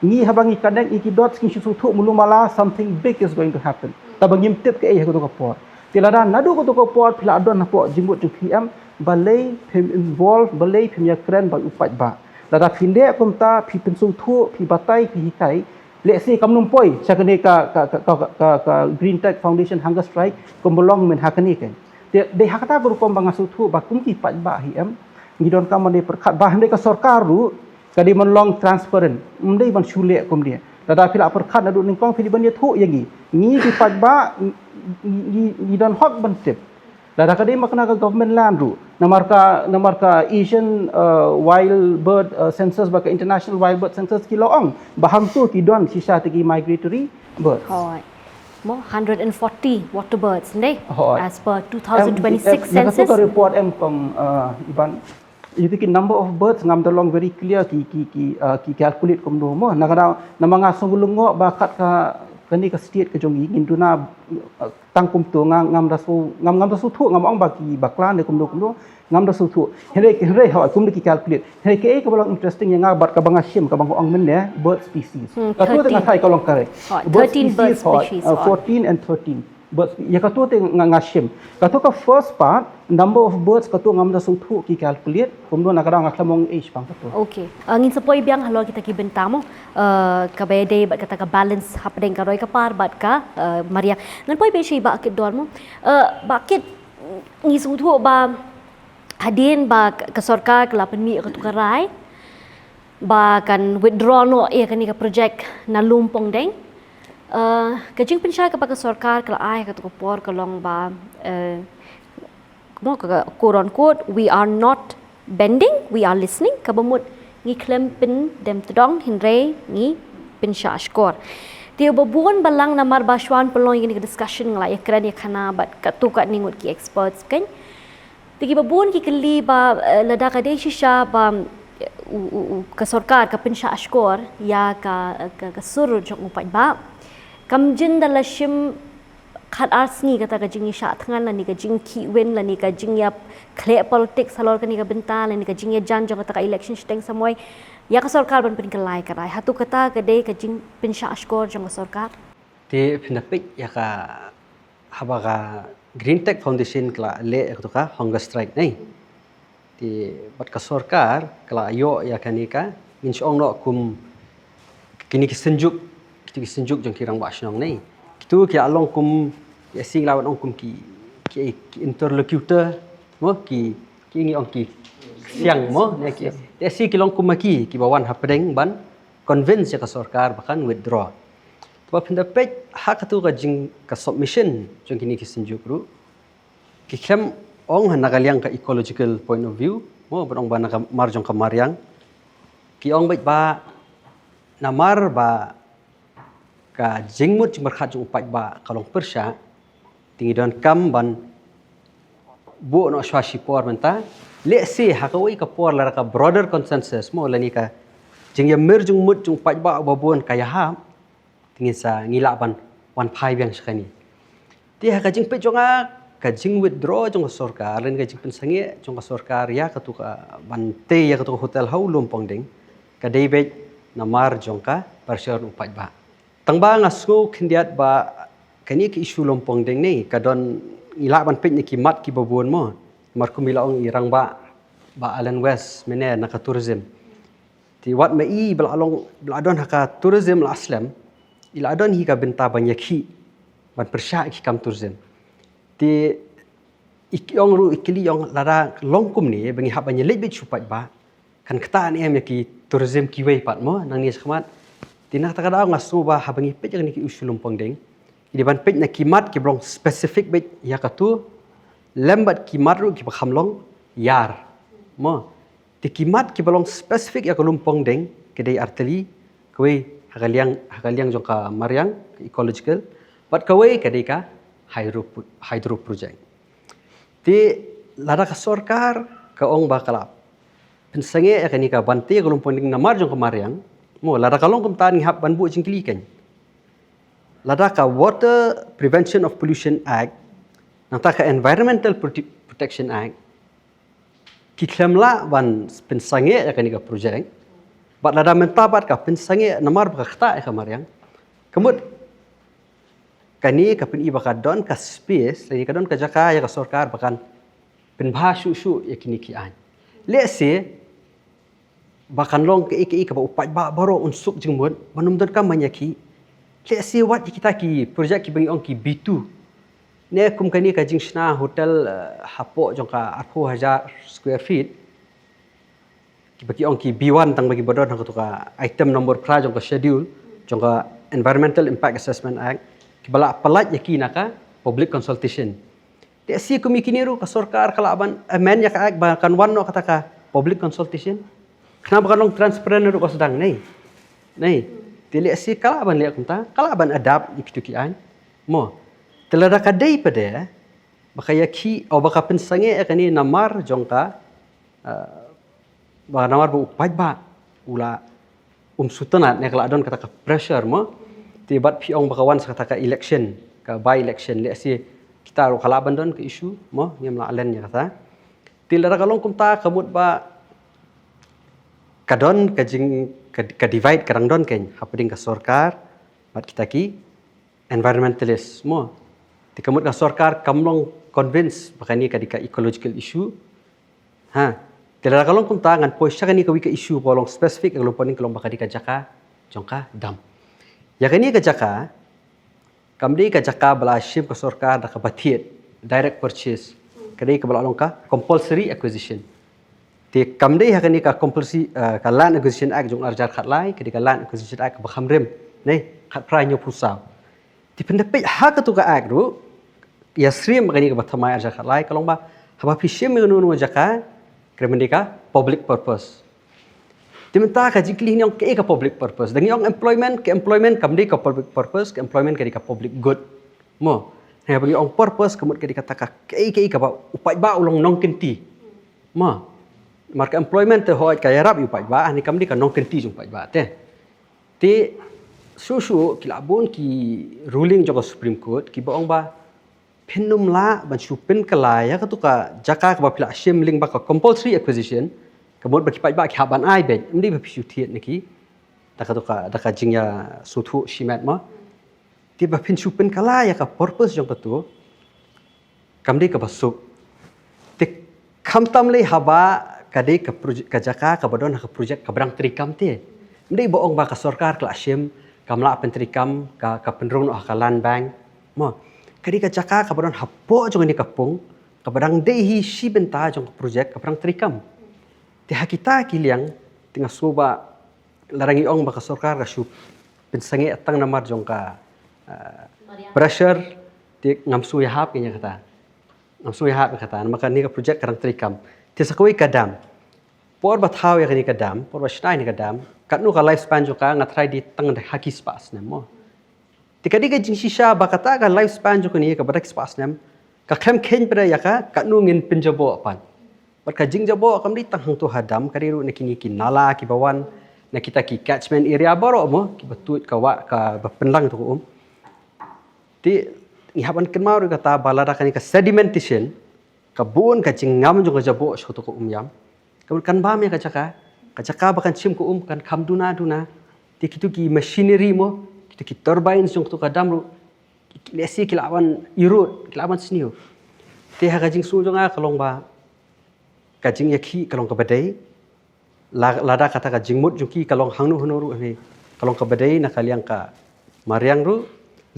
Ngi haba ngi connect ïa ki dots ngi shu sngewthuh mulu mala something big is going to happen. Tangba ngim tip kaei ha kato ka por. Te lada naduh kato ka por phi la don hapoh jingmut jong phi em, balei phim involve, balei phim ïakren bad u paidbah? Lada phi leh kumta, phi pynsngewthuh, phi batai, phi hikai, lehse kam nym poi sha kane ka ka ka ka, ka, ka Green Tech Foundation hunger strike kumba long mynta ha kane ka. Te dei ha kata ka rukom ba nga sngewthuh ba kum ki paidbah hi em, ngi donkam ban dei pyrkhat ba hynrei ka sorkar ruh ka dei ban long transparent, ym dei ban shu leh kumne. Lada phi la pyrkhat naduh nyngkong phi dei ban ïathuh ïa ngi. Ngi ki paidbah ngi, ngi, ngi don hok ban tip. Lada ka dei ma kane ka government land ruh, namar ka, namar ka Asian, uh, Wild Bird, uh, Census bad ka International Wild Bird Census ki la ong ba hangto ki don shisha te ki migratory birds. Hooid. Mo, hundred and forty water birds, ne? Hooid. As per two thousand twenty-six census. Em, em, ïa kato ka report em kong, uh, Iban, ïa ki number of birds ngam da long very clear ki, ki, ki, uh, ki calculate kumno mo. Na ka daw, namar nga sngew lyngngoh ba kat ka, kane ka state ka jong ngi, ngin duna, uh, tang kumto, nga, ngam da shu, ngam, ngam da shu thuh, ngam ong ba ki bakla ne kumno kumno, ngam da shu thuh. Hynrei, hynrei hooid, kumno ki calculate. Hynrei kaei kaba long interesting ïa nga bad kaba nga shim, kaba nga ong mynne, bird species. Hmm, kato te nga thirteen. Thai ka long correct. Hooid, bird thirteen species, bird hooid, species, uh, hooid. Fourteen and thirteen. But ïa kato te nga, nga shim. Kato ka first part, number of birds, kato ngam da sngewthuh ki calculate, kumno na ka daw nga khlem ong age pang kato. Okay. Uh, ngin sa poi biang halor kita ki bynta mo. Uh, kaba ïadei bad kata ka balance hapdeng ka roi ka par bad ka, uh, mariang. Ngan poi beit sha i Bah Kit Don mo. Uh, Bah Kit, ngi sngewthuh ba hadien ba ka, ka sorkar ka la pynmih ïa kato ka rai ba kan withdraw noh ïa kane ka project na Lum Pongdeng. Uh, ka jingpynshai kaba ka sorkar ka la ai ha kato ka por ka long ba, uh, mo ka, ka, quote unquote, "We are not bending, we are listening." Kaba mut ngi khlem pyndem tdong hynrei ngi pynshah shkor. Te ba bun balang namar ba shuwa ban pynlong ïa kane ka discussion nga la ïakren ïa khana bad katto katne ngut ki experts kan. Te kiba bun ki kylli ba, eh, lada ka dei shisha ba, eh, u, u, u, ka sorkar ka pynshah shkor ïa ka, ka, ka sur jong u paidbah. Kam jin da la shim khat ar sngi kata ka jingïashah thngan lane ka jingkhih win lane ka jingïakhleh politics halor kane ka bynta lane ka jingïajan jong kata ka election shiteng samoi ïa ka sorkar ban pynkylla ïa ka rai. Hato kata ka dei ka jingpynshah shkor jong ka sorkar? Te phin da peit ïa ka haba ka Green Tech Foundation ka la leh ïa kato ka hunger strike ne. Te bad ka sorkar ka la ïoh ïa kane ka, ngin sa ong noh kum kine ki synjuk, kito ki synjuk jong ki rangbah shnong ne. Kito ki la long kum, ïa sing la wan ong kum ki, ki, ki interlocutor mo, ki, ki ngi ong ki ksiang mo ne ki. Ïa sing ki long kum ma ki, kiba wan hapdeng ban convince ïa ka sorkar ba kan withdraw. Te ba phin da peit ha kato ka jing ka submission jong kine ki synjuk ruh, ki khlem ong ha na ka liang ka ecological point of view mo, ban ong ba na ka mar jong ka mariang. Ki ong beit ba namar ba ka jingmut jingpyrkhat jong u paidbah ka long pyrshah, te ngi donkam ban buh noh shuwa shipor mynta. Lehse ha kawei ka por lada ka broader consensus mo lane ka jingïamir jingmut jong u paidbah uba bun ka ïahap, te ngin sa, ngi lah ban wan phai biang sha kane. Te ha ka jingpeit jong nga, ka jingwithdraw jong ka sorkar lane ka jingpynsangeh jong ka sorkar ïa kato ka ban tei ïa kato ka hotel ha u Lum Pongdeng, ka dei beit namar jong ka pressure u paidbah. Tangba nga sngew khyndiat ba kane ka issue Lum Pongdeng ne ka don, ngi lah ban peit na ki mat kiba bun mo. Namar kum i la ong i rangbah Bah Alan West mynne na ka tourism. Te wat ma i ba la long, ba la don ha ka tourism la slem, i la don hi ka bynta ban ïakhih ban pyrshah ki kam tourism. Te i ong ruh, i kylli ong lada long kumne ba ngi hap ban ïaleit beit sha u paidbah, kan ktah ne em ïa ki tourism kiwei pat mo nangne shakhmat. Te na kata ka daw nga sngew ba haba ngi peit ïa kane ka issue Lum Pongdeng, ngi dei ban peit na ki mat kiba long specific beit ïa kato, lem bad ki mat ruh kiba kham long ïar. Mo. Te ki mat kiba long specific ïa ka Lumpong Deng, ka dei artylli, kawei ha ka liang, ha ka liang jong ka mariang, ka ecological, bad kawei ka dei ka hydro, hydro project. Te lada ka sorkar ka ong ba ka la pynsangeh ïa kane ka ban tei ïa ka Lumpong Deng namar jong ka mariang, mo, lada ka long kumta ngi hap ban buh jingkylli kein. Lada ka Water Prevention of Pollution Act, nangta ka Environmental Prote-, Protection Act, ki khlem lah ban pynsangeh ïa kane ka project, bad lada mynta pat ka pynsangeh namar ba ka ktah ïa ka mariang, ka mut kane ka pyni ba ka don ka space, lane ka don ka jaka ïa ka sorkar ba kan pynbha shuh shuh ïa kine ki aiñ. Lehse ba kan long kaei kaei kaba u paidbah baroh un suk jingmut, ban ym donkam ban ïakhih. Lehse wat ïa kita ki project kiba ngi ong ki B two, ne kum kane ka jingshna hotel, eh, hapoh jong ka arphew hajar square feet, kiba ki ong ki B one, tang ba kiba don ha kato ka item number phra jong ka schedule jong ka Environmental Impact Assessment Act, kiba la pyllait ïa ki na ka public consultation. Te lehse kum ïa kine ruh ka sorkar ka lah ban amend ïa ka act ba kan wan noh kata ka public consultation. Khnang ba kan long transparent ruh ka sdang, ne? Ne? Te lehse ka lah ban leh kumta, ka lah ban adapt ïa kito ki aiñ. Mo. Te lada ka dei pat de ba ka ïakhih, o ba ka pynsangeh ïa kane namar jong ka, eh, ba namar ba u paidbah u la um sngewtynnat, ne ka la don kata ka pressure, mo. Te bad phi ong ba ka wan sa kata ka election, ka by election, lehse kita ruh ka lah ban don ka issue, mo, ngim lah len ïa kata. Te lada ka long kumta ka mut ba ka don ka jing, ka, ka divide ka dang don kein hapdeng ka sorkar bad kita ki environmentalist, mo. Te ka mut ka sorkar kam long convince ba kane ka dei ka ecological issue. Ha. Te lada ka long kumta ngan poi sha kane kawei ka issue ba long specific ïa ka Lumpong Deng, ka long ba ka dei ka jaka jong ka dam. Ïa kane ka jaka kam dei ka jaka ba la shim ka sorkar da kaba thied, direct purchase. Ka dei kaba la long ka compulsory acquisition. Te kam dei ha kane ka compulsory, eh, ka Land Acquisition Act jong ar hajar khatlai, ka dei ka Land Acquisition Act kaba kham rim, ne, khatphra hynñiewphew saw. Te phin da peit ha kato ka act ruh, ïa syriem kane kaba thymmai ar hajar khatlai, ka long ba haba phi shim ïa kano kano jaka, ka dei ban dei ka public purpose. Te mynta ka jingkylli hangne ong kaei ka public purpose. Da ngi ong employment, ka employment kam dei ka public purpose, ka employment ka dei ka public good. Mo, haba ngi ong purpose ka mut ka dei kata ka kaei kaei kaba u paidbah u long nongkynti. Mo. Namar ka employment te hooid ka ïarap ïa u paidbah, hangne kam dei ka nongkynti jong u paidbah te. Te shuh shuh ki la bun ki ruling jong ka Supreme Court kiba ong ba phin ym lah ban shu pynkylla ïa kato ka jaka kaba phi la shim lyngba ka compulsory acquisition, ka mut ba ki paidbah ki hap ban ai beit, ym dei ba phi shu thied na ki da kato ka, da ka jingïasngewthuh shimet, mo. Te ba phin shu pynkylla ïa ka purpose jong kato, kam dei kaba suk. Te khamtam lei haba ka dei ka proje-, ka jaka kaba don ha ka project kaba dang treikam te. Ym dei ba ong ba ka sorkar ka la shim, kam lah pyntreikam, ka, ka pynrung noh ha ka land bank. Mo, ka dei ka jaka kaba don hapoh jong kane ka pung, kaba dang dei hi shi bynta jong ka project kaba dang treikam. Te ha kita ki liang, te nga sngew ba lada ngi ong ba ka sorkar ka shu pynsangeh tang namar jong ka, eh, pressure, te ngam sngew ïahap ïa kata. Ngam sngew ïahap ïa kata, namar kane ka project ka dang treikam. Te sa kawei ka dam. Por ba thaw ïa kane ka dam, por ba shna ïa kane ka dam, katno ka lifespan jong ka, nga tharai dei tang da ha ki spah snem, mo. Te ka dei ka jingshisha ba kata ka lifespan jong kane kaba da ki spah snem, ka khlem kheiñ pat ïa ka, katno ngin pynjaboh pat. Bad ka jingjaboh kam dei tang hangto ha dam, ka dei ruh na kine ki nala kiba wan, na kita ki catchment area baroh, mo, kiba tuid ka wah, kaba pynlang to ka um. Te ngi hap ban kynmaw ruh kata ba lada kane ka sedimentation, ka bun ka jingngam jong ka jaboh sha kato ka um ïam, ka, kan bam ïa ka jaka, ka jaka ba kan shim ka um kan kham duna duna. Te kito ki machinery, mo, kito ki turbines jong kato ka dam ruh, lehse ki lah ban erode, ki lah ban sniew. Te ha ka jingsngew jong nga ka long ba ka jingïakhih ka long kaba dei. La-, lada kata ka jingmut jong ki ka long hangno hangno ruh, hangne ka long kaba dei na ka liang ka mariang ruh,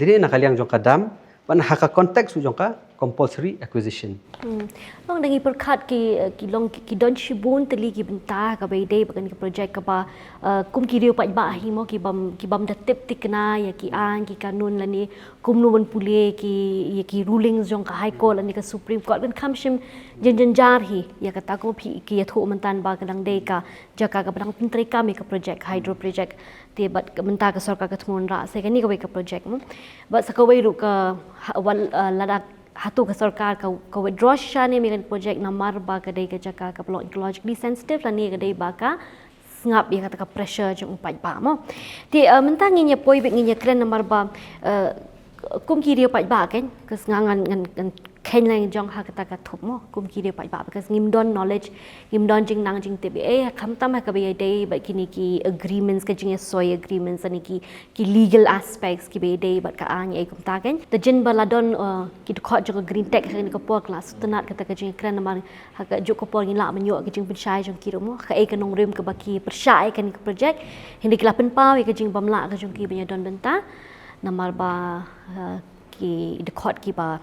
lane na ka liang jong ka dam, bad ha ka context ruh jong ka compulsory acquisition. Hmm. Long da ngi pyrkhat ki, ki long ki, ki don shibun tylli ki bynta kaba ïadei bad kane ka project kaba, uh, kum ki riew paidbah hi mo ki bym, ki bym da tip thikna ïa ki aiñ ki kanun lane kumno ban pule ki, ïa ki rulings jong ka High Court lane ka Supreme Court, kan kham shim jynjar hi ïa kata, ko phi ki ïathuh mynta ba ka dang dei ka jaka kaba dang pyntreikam ïa ka project, hydro project. Te bad ka mynta ka sorkar ka thmu wanrah sa ïa kane kawei ka project mo. Bad sa kawei ruh ka ha-, wal, uh, lada hato ka sorkar ka, ka withdraw shisha ne ïa kane ka project namar ba ka dei ka jaka kaba long ecologically sensitive lane ka dei ba ka sngap ïa kata ka pressure jong u paidbah mo. Te, uh, mynta ngin ïa poi bad ngin ïa kren namar ba, uh, kum ki riew paidbah kan, ka snga ngan, ngan, ngan kheiñ lang jong ha kata ka thup mo, kum ki riew paidbah, because ngim don knowledge, ngim don jingnang jingtip ei, khamtam ha kaba ïadei bad kine ki agreements, ka jingïasoi agreements, ani ki, ki legal aspects kiba ïadei bad ka aiñ ei kumta kan. Te jin ba la don, uh, ki dkhot jong ka Green Tech ha kane ka por ka la sngewtynnat kata ka jingkren namar ha kajuh ka por ngin lah ban ïoh ka jingpynshai jong ki ruh mo, kaei ka nongrim kaba ki pyrshah ïa kane ka project. Hynrei ki la pynpaw ïa ka jingbymlah ka jong ki ban ïadon bynta namar ba, uh, ki dkhot kiba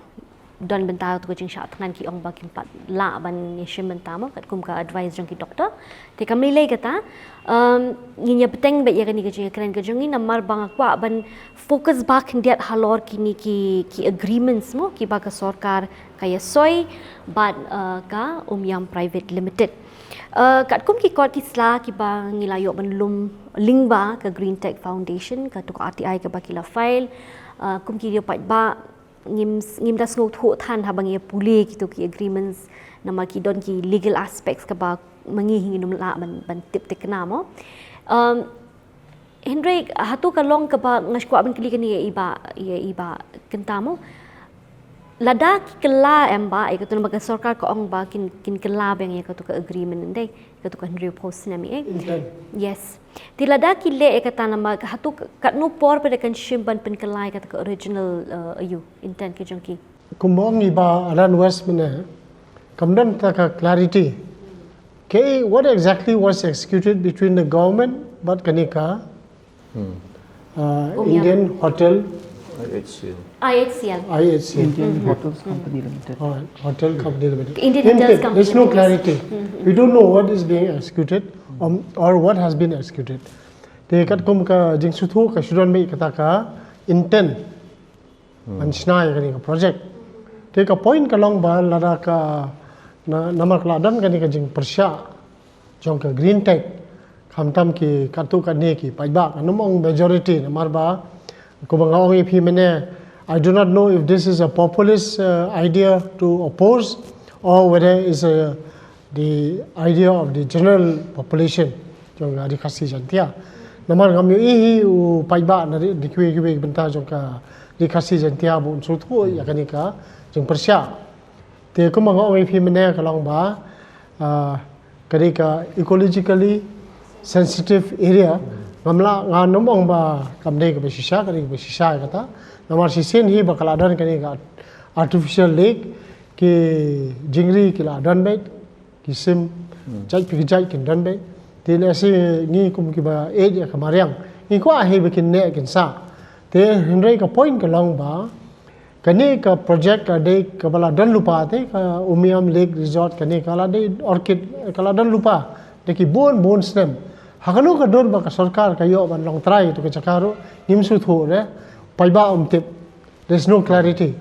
don bynta tu ka jingshah thngan ki ong ba kim pat lah ban ïashim bynta mo katkum ka advice jong ki doctor. Te kam lei lei kata, um, ngin ïa bteng beit ïa kane ka jingkren ka jong ngi namar ba nga kwah ban focus ba khyndiat halor kine ki, ki agreements mo kiba ka sorkar ka ïasoi bad, uh, ka Umiam Private Limited. Uh, katkum ki kot ki sla kiba ngi la ïoh ban lum lyngba ka Green Tech Foundation, katu ka R T I kaba ki la file, uh, kum ki riew paidbah ngim, ngim da sngewthuh than haba ngi pule kitu ki agreements namar ki don ki legal aspects kaba ma ngi hi ngim lah ban, ban tip thikna mo. Um, hynrei hato ka long kaba nga kwah ban kylli kane ïa i bah, ïa i bah Kynta mo. Lada ki kylla em bah ïa katu namar ka sorkar ka ong ba kin, kin kylla biang ïa katu ka agreement ndei, katu ka hynriewphew snem eh. Intent. Yes. Te lada ki leh ïa kata namar ka hato ka, katno por pat kan shim ban pynkylla ïa kata ka original, uh, ïa u intent ka jong ki. Kumba ong i bah Alan West mynne, kam don ta ka clarity. Kaei, what exactly was executed between the government bad kane ka, uh, Indian Hotel, I H C L. I H C L. I H C L. Indian Hotels Company Limited. Oh, Hotel Company Limited. Indian Hotels Company Limited. There's no clarity. We don't know what is being executed, um, or what has been executed. Te katkum ka jingsngewthuh ka shu don beit kata ka intent ban shna ïa kane ka project. Te ka point ka long ba lada ka na, namar ka la don kane ka jingpyrshah jong ka Green Tech, khamtam ki katto katne ki paidbah, ngam ong majority, namar ba kumba nga ong ïa phi mynne, I do not know if this is a populist, uh, idea to oppose or whether it's a, the idea of the general population jong ka Ri Khasi Jaiñtia. Namar ngam ïohi hi u paidbah na ri, na kiwei kiwei ki bynta jong ka Ri Khasi Jaiñtia ba un sngewthuh ïa kane ka jingpyrshah. Te kumba nga ong ïa phi mynne ka long ba, ah, ka dei ka ecologically sensitive area. Ngam lah, ngam ong ba kam dei kaba shisha, ka dei kaba shisha ïa kata. Namar shisien hi ba ka la don kane ka artificial lake, ki jingri ki la don beit, ki sim jait pa jait kin don beit. Te lehse ngi kum kiba ïeit ïa ka mariang, ngi kwah hi ba kin neh kin sah. Te hynrei ka point ka long ba kane ka project ka dei kaba la don lypa, te ka Umiam Lake Resort kane ka la dei orchid, ka la don lypa da ki bun bun snem. Ha kano ka dur ba ka sorkar ka ïoh ban long trai ïa tu ka jaka ruh ngim sngewthuh re, paidbah um tip. There's no clarity.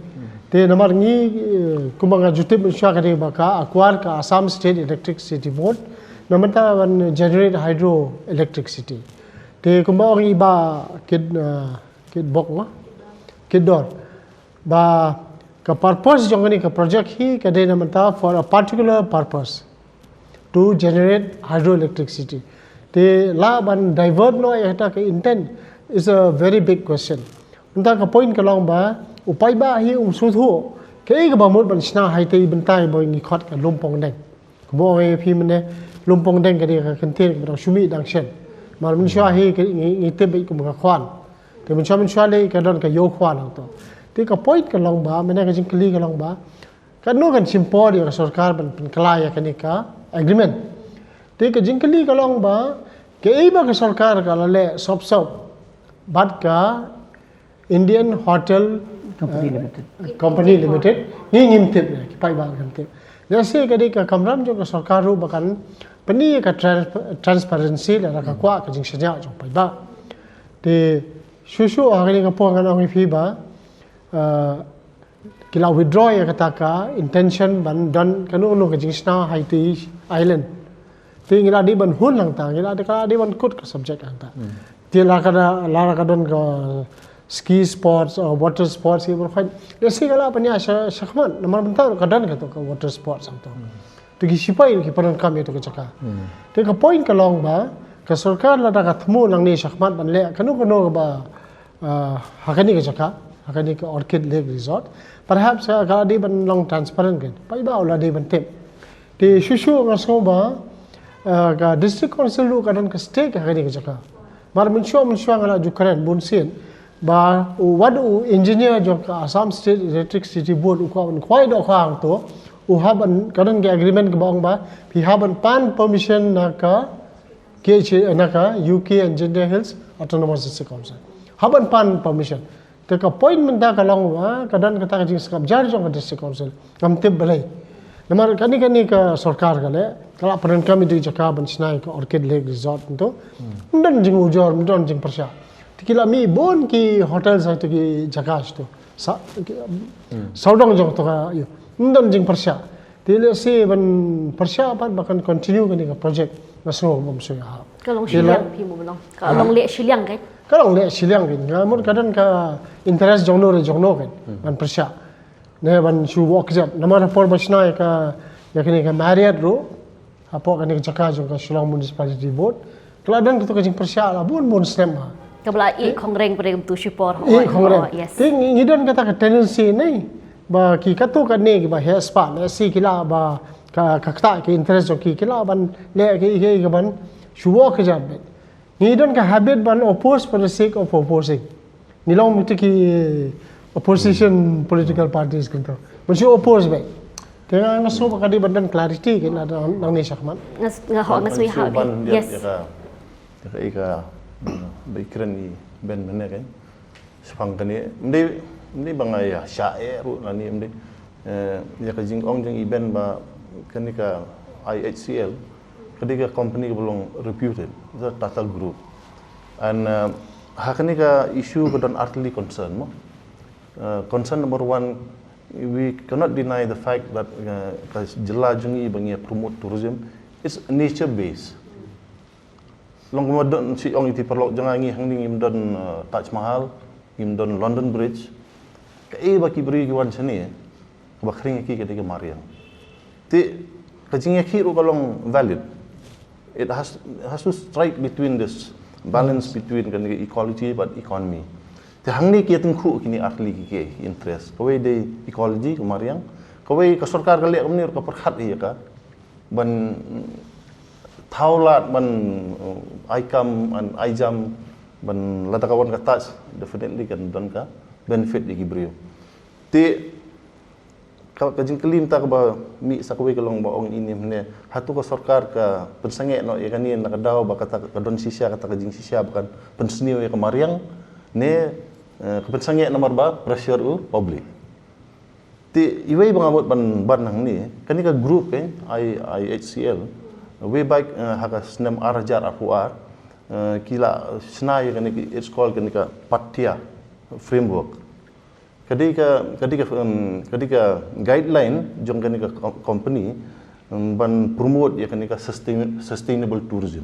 Te namar ngi, eh, kumba nga ju tip mynshuwa ka dei ba ka acquire ka Assam State Electricity Board na mynta ban generate hydro electricity. Te kumba ong i bah Kit, eh, Kitbok ma, Kitdor, ba ka purpose jong kane ka project hi ka dei na mynta for a particular purpose, to generate hydroelectricity. Te lah ban divert noh ïa kata ka intent is a very big question. Mynta ka point ka long ba u paidbah hi um sngewthuh kaei kaba mut ban shna ha ita i bynta ba ngi khot ka Lumpong Deng. Kumba ong ïa phi mynne, Lumpong Deng ka dei ka kyntien kaba dang shu mih dang shen. Namar mynshuwa hi ka, ngi, ngi tip beit kum ka khwan. Te mynshuwa mynshuwa lei ka don ka ïew khwan hangto. Te ka point ka long ba, mynne ka jingkylli ka long ba, katno kan shim por ïa ka sorkar ban pynkylla ïa kane ka agreement. Te ka jingkylli ka long ba, kaei ba ka sorkar ka la leh sop sop bad ka Indian Hotel Company Limited. Company Limited, ngi ngim tip, ki paidbah ngim tip. Lehse ka dei ka kamram jong ka sorkar ruh ba kan pyni ka trans-, transparency lada ka kwah ka jingshaniah jong paidbah. Te shuh shuh ha kane ka por ngan ong ïa phi ba, uh, ki la withdraw ïa kata ka intention ban don kano kano ka jingshna ha iti island. Te ngi la dei ban hun hangta, ngi la dei, ka la dei ban kut ka subject hangta. Te la ka da, la ka don ka ski sports, uh, water sports, ïa ban khot. Lehse ka la pynïaid sha, shakhmat, namar mynta ka don kato ka water sports hangto. Te ki sipai ki pyndonkam ïa kato ka jaka. Te ka point ka long ba ka sorkar lada ka thmu nangne shakhmat ban leh kano kano ba, uh, ha kane ka jaka, ha kane ka Orchid Lake Resort. Perhaps, uh, ka la dei ban long transparent kan. Paidbah u la dei ban tip. Te shuh shuh nga sngew ba, uh, ka District Council ruh ka don ka stake ha kane ka jaka. Namar mynshuwa mynshuwa nga la ju kren bun sien ba u, wat u engineer jong ka Assam State Electricity Board u kwah ban khwai dohkha hangto, u hap ban, ka don ka agreement kaba ong ba phi hap ban pan permission na ka K H A, na ka U K and Jaintia Hills Autonomous District Council. Hap ban pan permission. Te ka point mynta ka long ba ka don kata ka jingsngap jar jong ka District Council. Ngam tip balei. Namar kane, kane ka sorkar ka leh, ka la pyndonkam ïa ka jaka ban shna ïa ka Orchid Lake Resort hangto. Ym don jingujor, ym don jingpyrshah. Te ki la mih bun ki hotel sha kito ki jaka shito. Sa, ki, sawdong jong to ka, ïa. Ym don jingpyrshah. Te lehse ban pyrshah pat ba kan continue kane ka project, nga sngew bym shu ïahap. Ka long shiliang, phi mo, ba long, ka long leh shiliang kan? Ka long leh shiliang kan. Nga mut ka don ka interest jong no re jong no kan ban pyrshah. Ne ban shu wok jat. Namar ha por ba shna ïa ka, ïa kane ka Marriott ruh, hapoh kane ka jaka jong ka Shillong Municipality Board, ka la don kato ka jingpyrshah la bun bun snem ha. Kaba la ïeh khongreng pyrshah kumto shipor. Ïeh khongreng. Yes. Te ngi, ngi don kata ka tendency ne ba ki katto katne kiba heh spah, lehse ki lah ba ka, ka ktah ki interest jong ki, ki lah ban leh ki, ki, ki ban shu wok jat beit. Ngi don ka habit ban oppose for the sake of opposing. Ngi long mut ki opposition political parties kumto. Ban shu oppose beit. Te nga, nga sngew ba ka dei ban don clarity kan lada nangne shakhmat. Nga s-, nga ho, nga sngew ha. Ban ïa ka, ïa ka, ïa ka, ba i kren i Ben mynne kan. Shaphang kane, ym dei, ym dei ba nga ïa shah eh ruh lane ym dei. Eh, ïa ka jingong jong i Ben ba kane ka I H C L ka dei ka company kaba long reputed, the Tata Group. And, eh, ha kane ka issue ka don artylli concern mo. Eh, concern number one, we cannot deny the fact that, eh, ka jylla jong ngi ba ngi promote tourism is nature based. Long kumba don shi ong iti paralok jong nga, ngi hangne ngim don, eh, Taj Mahal, ngim don London Bridge. Kaei ba ki briew ki wan shane, kaba khring ïa ki ka dei ka mariang. Te ka jingïakhih ruh ka long valid. It has, has to strike between this balance between kane ka ecology bad economy. Te hangne ki ïatyngkhuh kine artylli ki, ki interest. Kawei dei ecology, ka mariang. Kawei ka sorkar ka leh kumne ruh ka pyrkhat ïa ka ban thaw lad ban, uh, ai kam and ai jam ban lada ka wan ka Taj, definitely kan don ka benefit ïa ki briew. Te ka, ka jingkylli mynta kaba mih sa kawei ka long ba ong ine mynne, hato ka sorkar ka pynsangeh noh ïa kane na ka daw ba kata ka don shisha, kata ka jingshisha ba kan pynsniew ïa ka mariang, ne, eh, ka pynsangeh namar ba pressure u public. Te iwei ba nga mut ban, ban hangne, kane ka group, eh, I, I H C L, way back, eh, ha ka snem ar hajar arphew ar, eh, ki la shna ïa kane ka, it's called kane ka Pattaya framework. Ka dei ka, ka dei ka, em, ka dei ka guideline jong kane ka com-, company, em, ban promote ïa kane ka sustain-, sustainable tourism.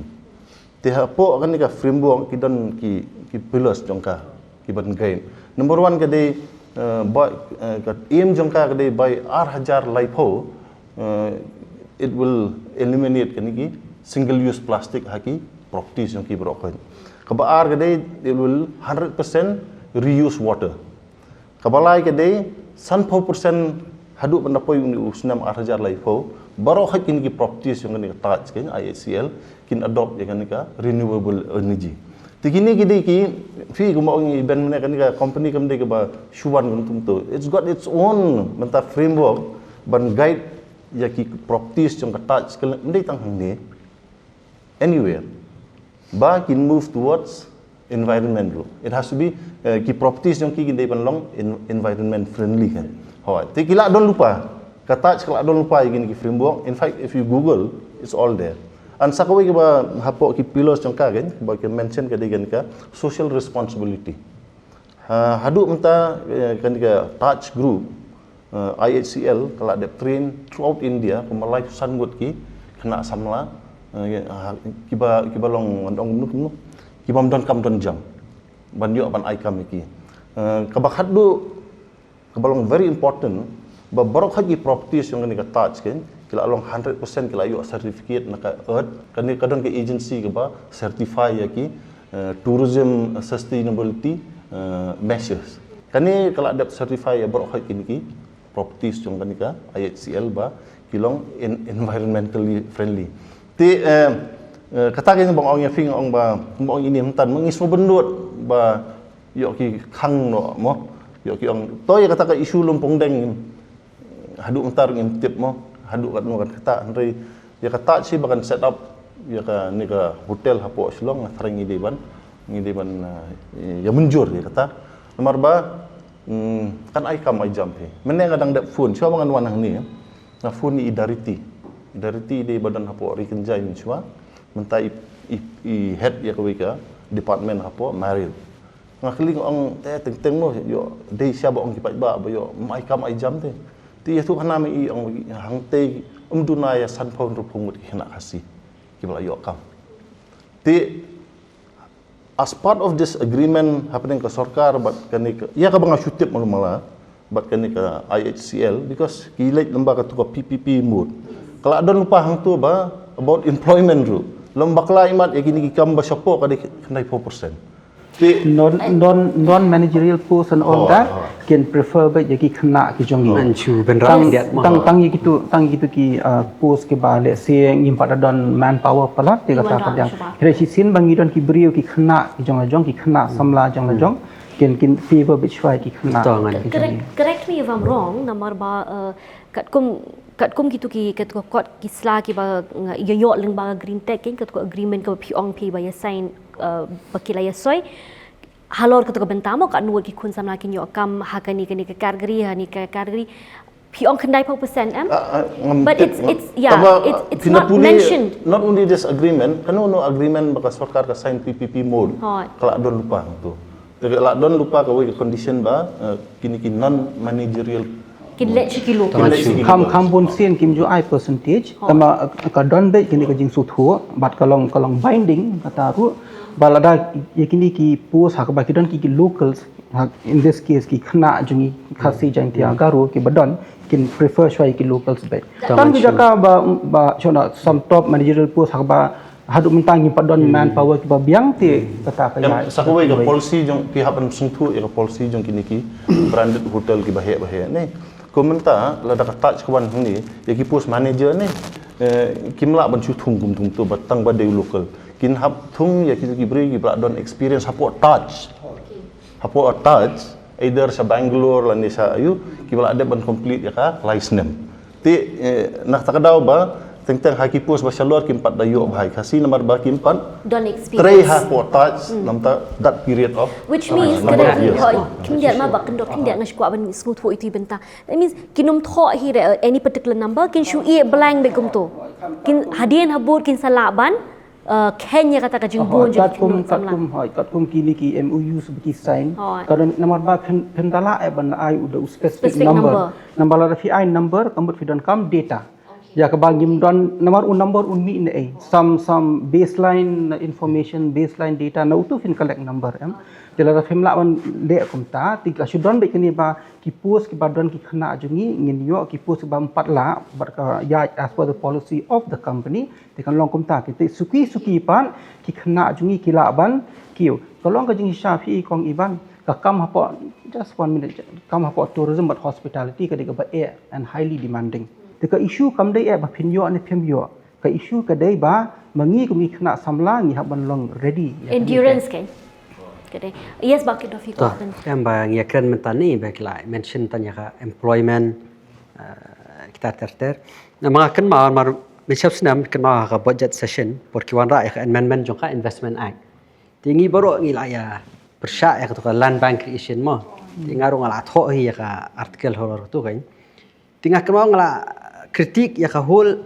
Te hapoh kane ka framework ki don ki, ki pillars jong ka, ki ban guide. Number one ka dei, eh, ba, eh, ka aim jong ka ka dei bai ar hajar laiphew, eh, it will eliminate kane ki single use plastic ha ki properties jong ki baroh khoit. Kaba ar ka dei, it will hundred percent reuse water. Kaba lai ka dei, sanphew percent haduh ban da poi une u snem ar hajar laiphew, baroh khoit kine ki properties jong kane ka Taj, kane I H C L, kin adopt ïa kane ka renewable energy. Te kine ki dei ki, phi kumba ong i Ben mynne, kane ka company kam dei kaba shu wan kumto. It's got its own mynta framework ban guide ïa ki properties jong ka Taj, kam dei tang hangne. Anywhere. Ba kin move towards environment ruh. It has to be, eh, ki properties jong ki kin dei ban long en- environment friendly kan. Hoi, te ki lah don lypa. Ka Taj ka lah don lypa ïa kine ki framework. In fact, if you Google, it's all there. And sa kawei kaba hapoh ki pillars jong ka kan, ba ki mention ka dei kan ka social responsibility. Ha, haduh mynta, eh, kan ka Taj Group, eh, I H C L, ka la dep train throughout India, kumba lai phew san ngut ki khynnah samla, eh, ha, kiba, kiba long ngan ong kumno kumno, kiba ym don kam don jam ban ïoh ban ai kam ïa ki. Eh, kaba khatduh, kaba long very important, ba baroh khoit ki properties jong kane ka Taj kan, ki la long hundred percent, ki la ïoh certificate na ka earth, kane ka don ka agency kaba certify ïa ki, eh, tourism sustainability, eh, measures. Kane ka la dep certify ïa baroh khoit kine ki properties jong kane ka I H C L ba ki long en- environmentally friendly. Te, eh, eh, kata ka ba nga ong ïa phi, nga ong ba, ba ong ine mynta, mynta ngi sngewbha ban nud ba ïoh ki khang noh mo, ïoh ki ong. To ïa kata ka issue Lumpongdeng, haduh mynta ngim tip mo, haduh katno kan kata, hynrei ïa kata shi ba kan set up ïa kane ka hotel hapoh Shillong, nga tharai ngi dei ban, ngi dei ban, eh, ïa mynjur ïa kata. Namar ba, hmm, kan ai kam ai jam hi. Mynne nga dang dep phone, shuwa ba ngan wan hangne, nga phone ïa i Dariti. I Dariti i dei ba don hapoh Ri Kynjai mynshuwa. Mynta i, i, i head ïa kawei ka department hapoh Marriott. Nga kylli nga ong, te teng teng mo, ïoh dei sha ba ong ki paidbah ba ïoh ym ai kam ai jam te. Te ïathuh hana ma i, ong hangtei ym duna ïa sanphew hynriewphew ngut ki khynnah Khasi kiba la ïoh kam. Te as part of this agreement hapdeng ka sorkar bad kane ka, ïa kaba nga shu tip malu mala, bad kane ka I H C L, because ki leit lyngba katu ka P P P mode. Ka la don lypa hangtu ba about employment ruh. Lem bakla imat ïa kine ki kam ba shapoh ka dei khyndai phew percent. Te non non non managerial post and all Oh, that oh. Kin prefer ba ïa ki khynnah ki jong ngi. An chu ben Tang rang diat ma. Tang tang ïa kitu, tang ïa kitu ki, uh, post kiba, let's say, ngim pat da don manpower palat te Ki kata wan ka rang diang. Shuwa. Kire shisien ba ngi don ki briew ki khynnah ki jong la jong, ki khynnah samla jong la jong. Kin kin favor bit shuwa ïa ki khynnah. Betul, ngan. Ki jong Correct, ngi. Correct me if I'm wrong, namar ba, uh, katkum katkum kitu ki, katu ka kot ki sla kiba nga ïoh lyngba Green Tech kan, katu ka agreement kaba phi ong phi ba ïa sign, uh, ba ki la ïa soi. Halor katu ka bynta mo, katno ki khun samla kin ïoh kam ha kane kane ka category, ha kane ka category. Phi ong khyndai phew percent em? Ah, ah, ngam But tip, it's ngam- it's yeah, Taba, it's it's phi na not pule, mentioned. Not only this agreement, kano kano agreement ba ka sorkar ka sign P P P mode. Hoi. Ka la don lypa tu. Te ka la don lypa kawei ka condition ba, eh, kine ki non managerial Kin leh shi ki locals. Kin leh shi ki Kham locals. Kham bun sien kim ju ai percentage. Hoi. Tama, eh, ka don beit kine ka jingsngewthuh bad ka long ka long binding kata ruh. Ba lada ïa kine ki post ha kaba ki don ki, ki locals, ha, in this case ki khynnah jong ngi Khasi, Jaintia, Garo kiba don, kin prefer shuwa ïa ki locals beit. Tang Tang ki shu. Jaka ba ba shona some top managerial post ha kaba haduh mynta ngim pat don manpower kiba biang te kata ka Em, ïa. Sa kawei ka policy jong, phi hap ban sngewthuh ïa ka policy jong kine ki branded hotel kiba heh ba heh ne. Ko mynta lada ka Taj ka wan hangne ïa ki post manager ne, eh, kim lah ban shu thung kum thung tu ba tang ba dei local. Kin hap thung ïa ki, ki briew kiba la don experience hapoh Taj. Hapoh Taj, either sha Bangalore lane sha aïu, kiba la dep ban complete ïa ka lai snem. Te, eh, na kata ka daw ba teng teng ha ki post ba shalor kim pat da ïoh bha ïa Khasi namar ba kim pat Don experience. Trei hapoh Taj namar that period of Which means, number of kena years. Hoi, khyndiat ma ba kyndoh khyndiat nga shu kwah ban sngewthuh ïa i bynta. That means, kin ym thoh hi re, uh, any particular number, kin shu ïeh blank beit kumto. Kin hadien habud kin sa lah ban, uh, kheiñ ïa kata ka jingbun jong ki khynnah samla. Katkum, katkum, hoi, katkum kine ki M O Us ba ki sign. Hoi. Ka don namar ba phin, phin da lah eh ban ai u da u specific Specific number. Number. Namar lada phi ai number, ka mut phi donkam data. Ïa kaba ngim don, namar u number un mih na ei. Some, some baseline information, baseline data, na utu phin collect number em. Te lada phim lah ban leh kumta, te ka shu don beit kine ba ki post kiba don ki khynnah jong ngi, ngin ïoh ki post kiba ym pat lah, bad ka ïaid as per the policy of the company, te kan long kumta, ki te suki suki pat, ki khynnah jong ngi ki lah ban kiew. Ka long ka jingshisha phi kong Ivan, ka kam hapoh, just one minute, kam hapoh tourism bad hospitality ka dei kaba eh and highly demanding. Te ka issue kam dei eh ba phin ïoh ne phim ïoh. Ka issue ka dei ba ma ngi kum ngi khynnah samla ngi hap ban long ready. Ïa ka Endurance kan. Ka dei. Yes, ba ki dofi ko. Em ba ngi ïa kren mynta ni ba ki la mention tang ïa ka employment, eh, kita ter ter. Na ma kynmaw mar mynshwa snem kynmaw ka budget session por ki wanrah ïa ka amendment jong ka Investment Act. Te ngi baroh ngi la ïa pyrshah ïa kato ka land bank creation mo. Te nga ruh nga la thoh hi ïa ka article halor kato kan. Te nga kynmaw nga la critique ïa ka whole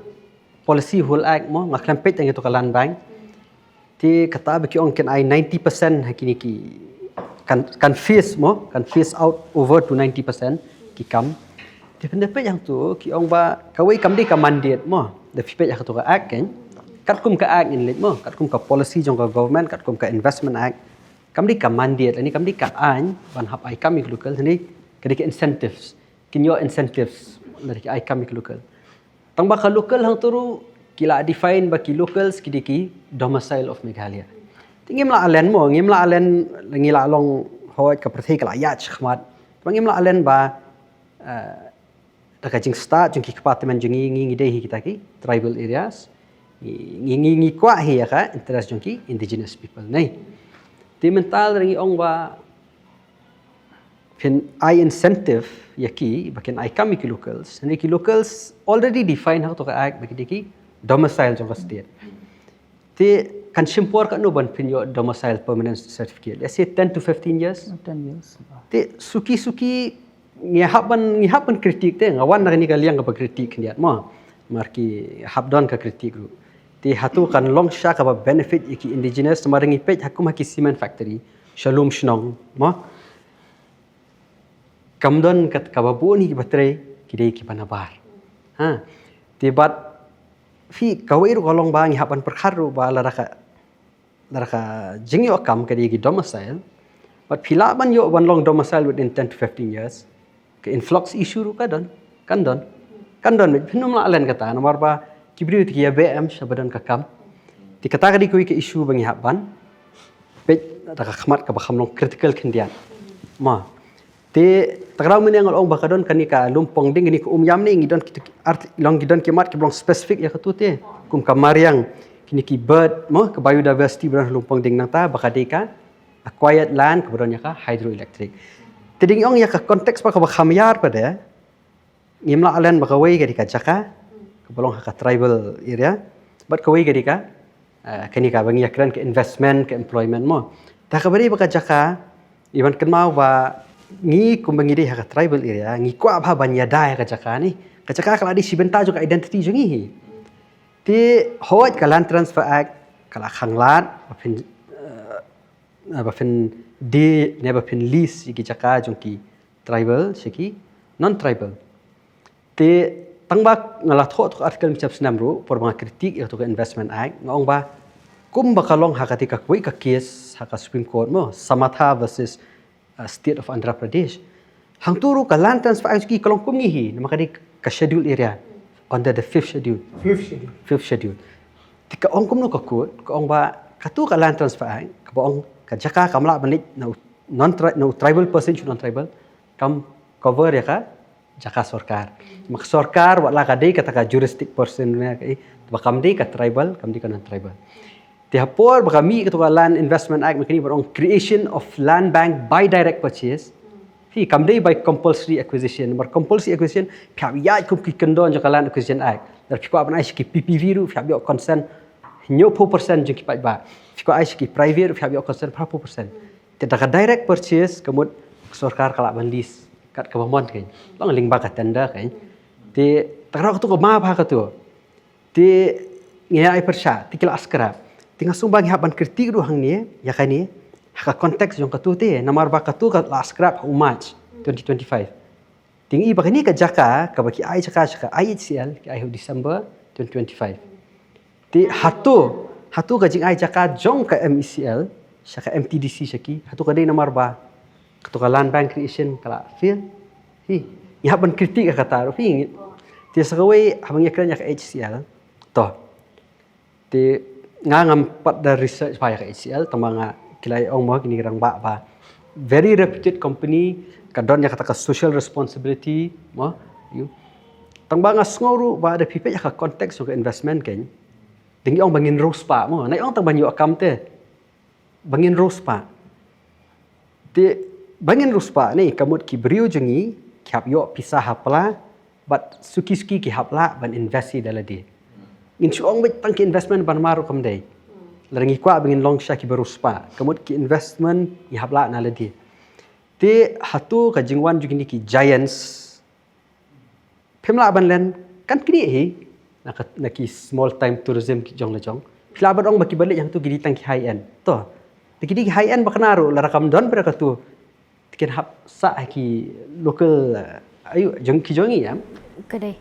policy, whole act mo, nga khlem peit ïa kato ka land bank. Te kata ba ki ong kin ai ninety percent ha kine ki, kan, kan phase mo, kan phase out over to ninety percent ki kam. Te pynda peit hangto ki ong ba kawei kam dei ka mandate mo. Da phi peit ha kato ka act kan. Katkum ka act ngin leit mo, katkum ka policy jong ka government, katkum ka investment act. Kam dei ka mandate, ani kam dei ka aiñ ban hap ai kam ïa ki local, ani ka dei ka incentives. Kin ïoh incentives lada ki ai kam ïa ki local. Tang ba ka local hangto ruh ki la define ba ki locals ki dei ki domicile of Meghalaya. Te ngim lah len mo, ngim lah len, ngi la long hoi ka pyrthei ka la ïaid shakhmat. Te ngim lah len ba, eh, da ka jingstad jong ki kpa tymmen jong ngi, ngi, ngi dei hi kita ki tribal areas. Ngi, ngi, ngi, ngi kwah hi ïa ka interest jong ki indigenous people ne. Te mynta lada ngi ong ba phin ai incentive ïa ki ba kin ai kam ïa ki locals. Hynrei ki locals already define ha kato ka act ba ki dei ki domicile jong ka state. Te kan shim por katno ban phin ïoh domicile permanent certificate? Let's say ten to fifteen years. Ten years. Te suki suki ngi hap ban, ngi hap ban critique te, nga wan na kane ka liang kaba critique khyndiat mo. Namar ki hap don ka critique ruh. Te hato kan long sha kaba benefit ïa ki indigenous, namar ngi peit ha kum ha ki cement factory sha lum shnong mo. Kam don kat kaba bun hi kiba trei, ki dei kiba nabar. Ha. Te bad phi kawei ruh ka long ba ngi hap ban pyrkhat ruh ba lada ka, lada ka jingïoh kam ka dei ki domicile. Bad phi lah ban ïoh ban long domicile within ten to fifteen years. Ka influx issue ruh ka don, kan don. Kan don, phin ym lah len kata, namar ba ki briew te ki ïa beh em sha ba don ka kam. Te kata ka dei kawei ka issue ba ngi hap ban peit da ka khmat kaba kham long critical khyndiat. Mo. Te ta ka daw mynne nga la ong ba ka don kane ka Lumpong Ding, kane ka Umiam ne, ngi don ki, ar, long ki don ki mat kiba long specific ïa kato te. Kum ka mariang, kine ki bird mo, ka biodiversity ba don ha Lumpong Ding, nangta ba ka dei ka acquired land kaba don ïa ka hydroelectric. Te dang ong ïa ka context ba kaba kham ïar pat de. Ngim lah len ba kawei ka dei ka jaka kaba long ha ka tribal area, bad kawei ka dei ka, eh, kane kaba ngi ïa kren ka investment, ka employment mo. Ta kaba dei ba ka jaka, ngi ban kynmaw ba ngi kumba ngi dei ha ka tribal area, ngi kwah bha ban ïada ïa ka jaka ne. Ka jaka ka la dei shi bynta jong ka identity jong ngi hi. Te hooid ka Land Transfer Act ka la khanglad ba phin, eh, ba phin die ne ba phin lease ïa ki jaka jong ki tribal sha ki non-tribal. Te tang ba nga la thoh kato ka article mynshwa snem ruh, por ba nga critique ïa kato ka Investment Act, nga ong ba kumba ka long ha kata ka kawei ka case ha ka Supreme Court mo, Samatha versus, uh, State of Andhra Pradesh. Hangto ruh ka Land Transfer Act jong ki ka long kum ngi hi, namar ka dei ka schedule area under the fifth schedule. Fifth schedule. Fifth schedule. Te ka ong kumno ka court, ka ong ba kato ka Land Transfer Act kaba ong ka jaka kam lah ban leit na u non-tri-, na u tribal person sha u non-tribal, kam cover ïa ka jaka sorkar. Ma ka sorkar wat la ka dei kata ka juristic person ne ka, eh, ba kam dei ka tribal, kam dei ka non-tribal. Te ha por ba ka mih kato ka Land Investment Act, ma kane ba ong creation of land bank by direct purchase. Phi, kam dei by compulsory acquisition. Namar compulsory acquisition phi hap ïaid kum ki kyndon jong ka Land Acquisition Act. Lada phi kwah ban ai sha ki P P V ruh phi hap ïoh consent hynñiewphew percent jong ki paidbah. Phi kwah ai sha ki private ruh phi hap ïoh consent phraphew percent. Te da ka direct purchase ka mut ka sorkar ka lah ban lease kat kaba mon kan. Long lyngba ka tender kan. Te ta ka daw kato ka ma bha kato. Te ngi ai pyrshah, te ki la scrap. Te nga sngew ba ngi hap ban critique ruh hangne ïa kane ha ka context jong kato te, namar ba kato ka la scrap ha u March twenty twenty-five. Te ngi i ba kane ka jaka kaba ki ai jaka sha ka I H C L ki ai ha u December twenty twenty-five. Te hato, hato ka jingai jaka jong ka M E C L sha ka M T D C sha ki, hato ka dei namar ba kato ka land bank creation ka la fail? Hi, ngi hap ban critique ïa kata ruh hi. Te sa kawei haba ngi kren ïa ka H C L. To. Te nga ngam pat da research bha ïa ka H C L, tangba nga, ki la ong mo kine ki rangbah ba very reputed company, ka don ïa kata ka social responsibility mo. Tangba nga sngew ruh ba da phi peit ïa ka context jong ka investment kan, dang ong ba ngin riewspah mo, nai ong tang ban ïoh kam te. Ba ngin riewspah. Te ba ngin riewspah ne ka mut ki briew jong ngi ki hap ïoh pisa ha pla, bad suki suki ki hap lah ban invest hi da lade. Ngin shu ong beit tang ki investment ban mar ruh kam dei. Lada ngi kwah ba ngin long sha ki ba riewspah, ka mut ki investment ngi hap lah na lade. Te hato ka jingwan jong kine ki giants, phim lah ban len kan kine hi na, ka, na ki small time tourism ki jong la jong. Phi lah ban ong ba ki ba leit hangto ki dei tang ki high end. To, te ki dei ki high end ba kane ruh lada kam don ba da kato, te kin hap sah ha ki local, uh, ayu jong ki jong ngi, em. Ka dei.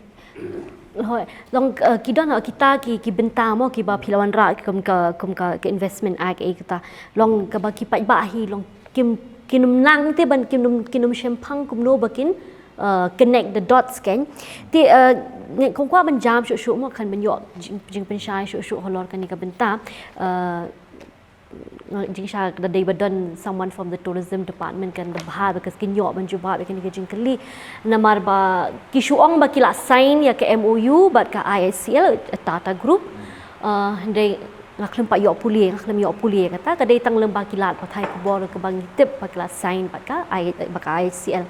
Hooid, long, uh, ki don, uh, kita ki, ki bynta mo ki ba phi la wanrah kum ka, kum ka, ka Investment Act, eh, kita. Long kaba ki paidbah hi long kim, kin ym nang te ban kin ym, kin ym shemphang kumno ba kin, uh, connect the dots, kan. Te, uh, ngi kong kwah ban jam shuh shuh mo, kan ban ïoh jing, jingpynshai shuh shuh halor kane ka bynta. Uh, jingshai da dei ba don someone from the tourism department kan da bha, because kin ïoh ban jubab ïa kane ka jingkylli. Namar ba ki shu ong ba ki la sign ïa ka M O U bad ka I H C L, Tata Group. Uh, hynrei nga khlem pat ïoh pule, nga khlem ïoh pule kata, ka dei tang lem ba ki lad pathai khubor kaba ngi tip ba ki la sign bad ka I, bad ka I H C L.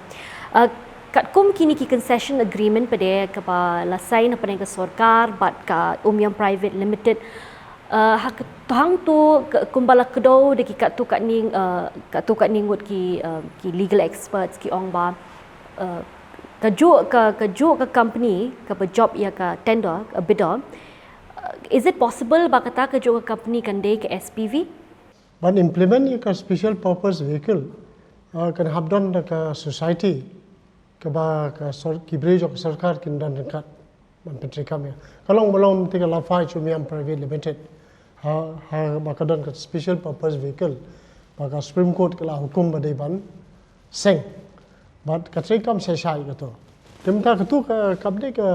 Uh, katkum kine ki concession agreement pat de kaba la sign hapdeng ka sorkar bad ka Umiam Private Limited. Uh, ha ka, hangto ka, kumba la kdew da ki katto katne, uh, katto katne ngut ki, uh, ki legal experts ki ong ba, uh, kajuh ka, kajuh ka company kaba jop ïa ka tender, ka bidder, uh, is it possible ba kata kajuh ka company kan dei ka S P V? Ban implement ïa ka special purpose vehicle, uh, kan hap don da ka society kaba ka sor-, ki briew jong ka sorkar kin don ryngkat ban pyntreikam ïa. Ka long ba long te ka Lafai Umiam Private Limited. Ha, ha ba ka don ka special purpose vehicle ba ka Supreme Court ka la hukum ba dei ban seng. Bad ka treikam shai shai kato. Te mynta kato ka, ka dei ka,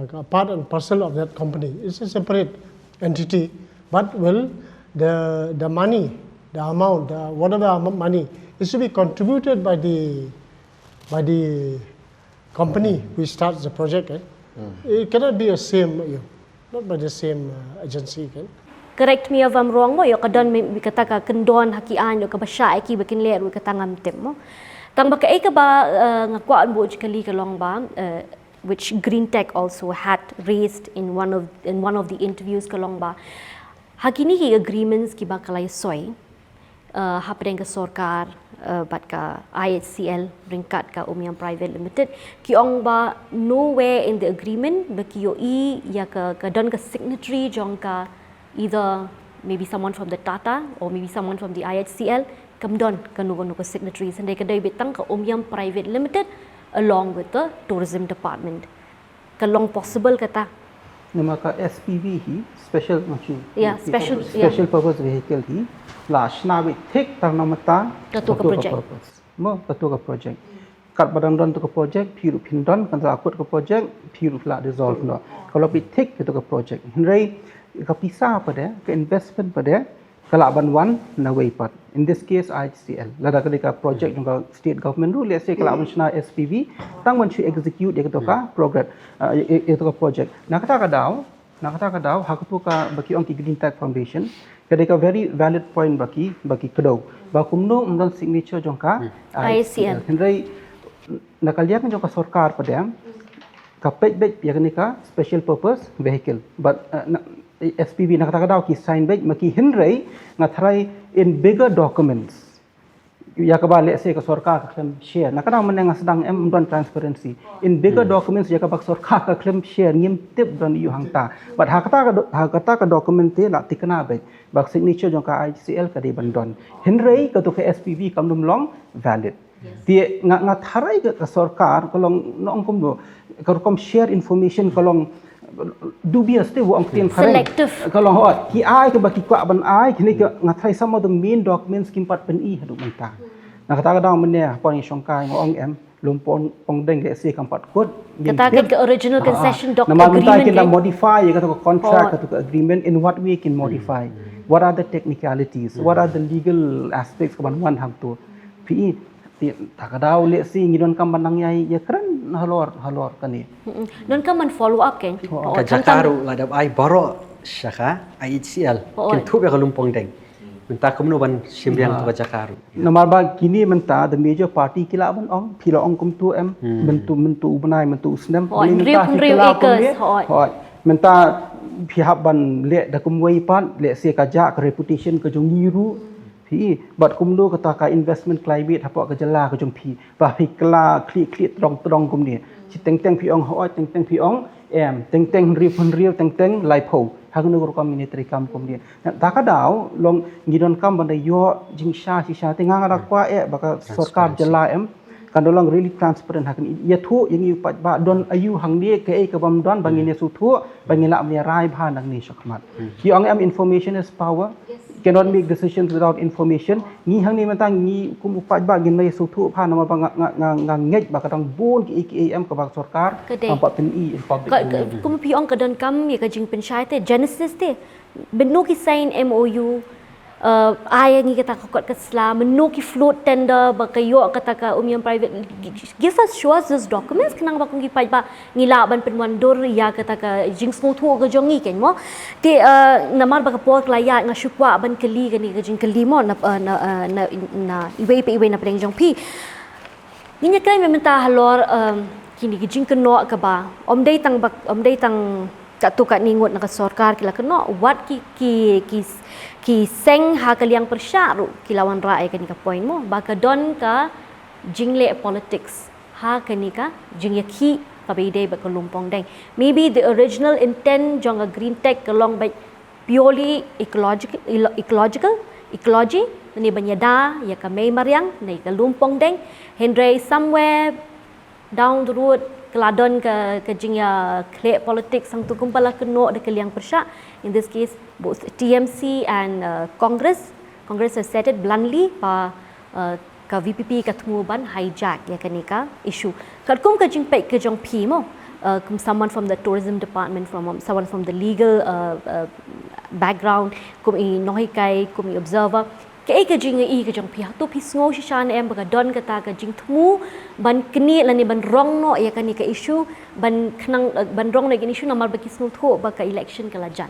ka part and parcel of that company. It's a separate entity. But well, the, the money, the amount, the, whatever amount money is to be contributed by the, by the company which starts the project, eh? It cannot be a same, you know, not by the same, uh, agency, kan? Correct me if I'm wrong mo, ïoh ka don me, me kata ka kyndon ha ki aiñ, ïoh kaba shah ïa ki ba kin leh ruh kata ngam tip mo. Tang ba kaei kaba, uh, nga kwah ban buh jingkylli ka long ba, uh, which Green Tech also had raised in one of, in one of the interviews ka long ba, ha kine ki agreements kiba ka la ïasoi, uh, hapdeng ka sorkar, uh, bad ka I H C L ryngkat ka Umiam Private Limited, ki ong ba nowhere in the agreement ba ki ïohi ïa ka, ka don ka signatory jong ka, either maybe someone from the Tata or maybe someone from the I H C L, kam don kano kano ka signatory. Hynrei ka dei beit tang ka Umiam Private Limited along with the tourism department. Ka long possible kata? Namar ka S P V hi special, maksud, yeah, special, yeah, special purpose vehicle hi la shna beit thik tang namar ta kato ka project. Mo, kato ka project. Katba dang don to ka project, phi ruh phin don, kan sa kut ka project, phi ruh la dissolve noh. Ka long beit thik kato ka project. Hynrei ka pisa pat de, ka investment pat de, ka lah ban wan nawei pat. In this case, I H C L. Lada ka dei ka project jong ka state government ruh, let's say ka lah ban shna S P V, tang ban shu execute ïa kato ka program, uh, ïa, ïa, ïa kato ka project. Na kata ka daw, na kata ka daw, ha kato kaba ki ong ki Green Tech Foundation, ka dei ka very valid point ba ki, ba ki kdew. Ba kumno ym don signature jong ka I H C L. Hynrei na ka liang jong ka sorkar pat de, ka peit beit ïa kane ka special purpose vehicle. But, uh, na, S P V na kata ka daw ki sign beit ma ki, hynrei nga tharai in bigger documents, ïa kaba, let's say, ka sorkar ka khlem share. Na ka daw mynne nga sdang em don transparency. In bigger documents ïa kaba ka sorkar ka khlem share, ngim tip don ïa u hangta. But ha kata ka do-, ha kata ka document te la tikna beit ba ka signature jong ka I H C L ka dei ban don. Hynrei kato ka S P V kam long valid. Te nga, nga tharai ka, ka sorkar ka long, nong kumno, ka rukom share information ka long dubious te, wa ong ktien phareng. Selective. Ka long, hooid, ki ai kaba ki kwah ban ai, kine ka, nga tharai some of the main documents kim pat pyni haduh mynta. Na kata ka daw mynne ha por ngi shongkai nga ong em, Lumpong Deng, let's say, kam pat kut. Kata ka original concession doc agreement, namar mynta kin da modify ïa kata ka contract, kata ka agreement, in what way kin modify? What are the technicalities? What are the legal aspects kaban wan hangto? Phi i, phi, ta ka daw, let's say, ngi donkam ban nang ïai ïakren halor, halor kane. Donkam ban follow up, kan? Ka jaka ruh la dep ai baroh sha ka I H C L. Kin thup ïa ka Lumpong Deng. Mynta kumno ban shim biang to ka jaka ruh? Namar ba kine mynta the major party ki lah ban ong, phi la ong kumto em, mynta, mynta u bnai, mynta u snem. Hooid, mynta hynriew acres, hooid. Hooid. Mynta Phi hap ban leh da kumwei pat, leh se ka jah ka reputation ka jong ngi ruh. Phi, bad kumno kata ka investment climate hapoh ka jylla ka jong phi, ba phi kylla khlieh khlieh tdong tdong kumne. Shi teng teng phi ong hooid, teng teng phi ong em, teng teng hynriew hynriew, teng teng laiphew. Ha kano ka rukom ngin ïa treikam kumne? Na kata ka daw long ngi donkam ban da ïoh jingshisha shisha te. Nga nga da kwah eh ba ka sorkar jylla em kan da long really transparent ha kane. Ïathuh ïa ngi u paidbah don aïu hangne, kaei ka bym don, ba ngin ïa sngewthuh, ba ngin lah ban ïa rai bha nangne shakhmat. Ki ong em, information is power. Cannot make decisions without information. Ngi hangne mynta ngi kum u paidbah ngin ïa sngewthuh bha, namar ba nga nga nga, nga ngeit ba ka dang bun kiei kiei em kaba ka sorkar Ka dei. Kam pat pyni in public Ka, ka, domain. Kum phi ong ka donkam ïa ka jingpynshai te, genesis te. Mynno ki sign M O U, uh, ai ngi kata ka kot ka sla, mynno ki float tender, ba ka ïoh kata ka Umiam Private, give us, show us those documents, khnang ba kum ki paidbah ngi lah ban pynwandur ïa kata ka jingsngewthuh ka jong ngi, kan mo. Te, uh, namar ba ka por ka la ïaid, nga shu kwah ban kylli kane ka jingkylli mo, na, uh, na, uh, na, na iwei pa iwei na pdeng jong phi. Ngin ïa kren mynta halor, um, kine ki jingkynnoh kaba ym dei tang ba, ym dei tang katto katne ngut na ka sorkar ki la kynnoh, wat ki, ki, ki, ki seng ha ka liang pyrshah ruh ki la wanrah ïa kane ka point mo, ba ka don ka jingleh politics ha kane ka jingïakhih kaba ïadei bad ka Lumpong Deng. Maybe the original intent jong ka Green Tech ka long ba purely ecological, ecological, ecology, ne ban ïada ïa ka mei mariang ne ka Lumpong Deng, hynrei somewhere down the road ka la don ka, ka jingïakhleh politics hangto, kumba la kynnoh da ka liang pyrshah. In this case, both T M C and, uh, Congress, Congress has said it bluntly ba, uh, ka V P P ka thmu ban hijack ïa kane ka issue. Katkum ka jingpeit ka jong phi mo, uh, kum someone from the tourism department, from, um, someone from the legal, uh, uh, background, kum i nonghikai, kum i observer, kaei ka jingïohi ka jong phi? Hato phi sngew shisha ne em ba ka don kata ka jingthmu ban knieh lane ban rong noh ïa kane ka issue, ban khnang, uh, ban rong noh ïa kane ka issue namar ba ki sngewthuh ba ka election ka la jan?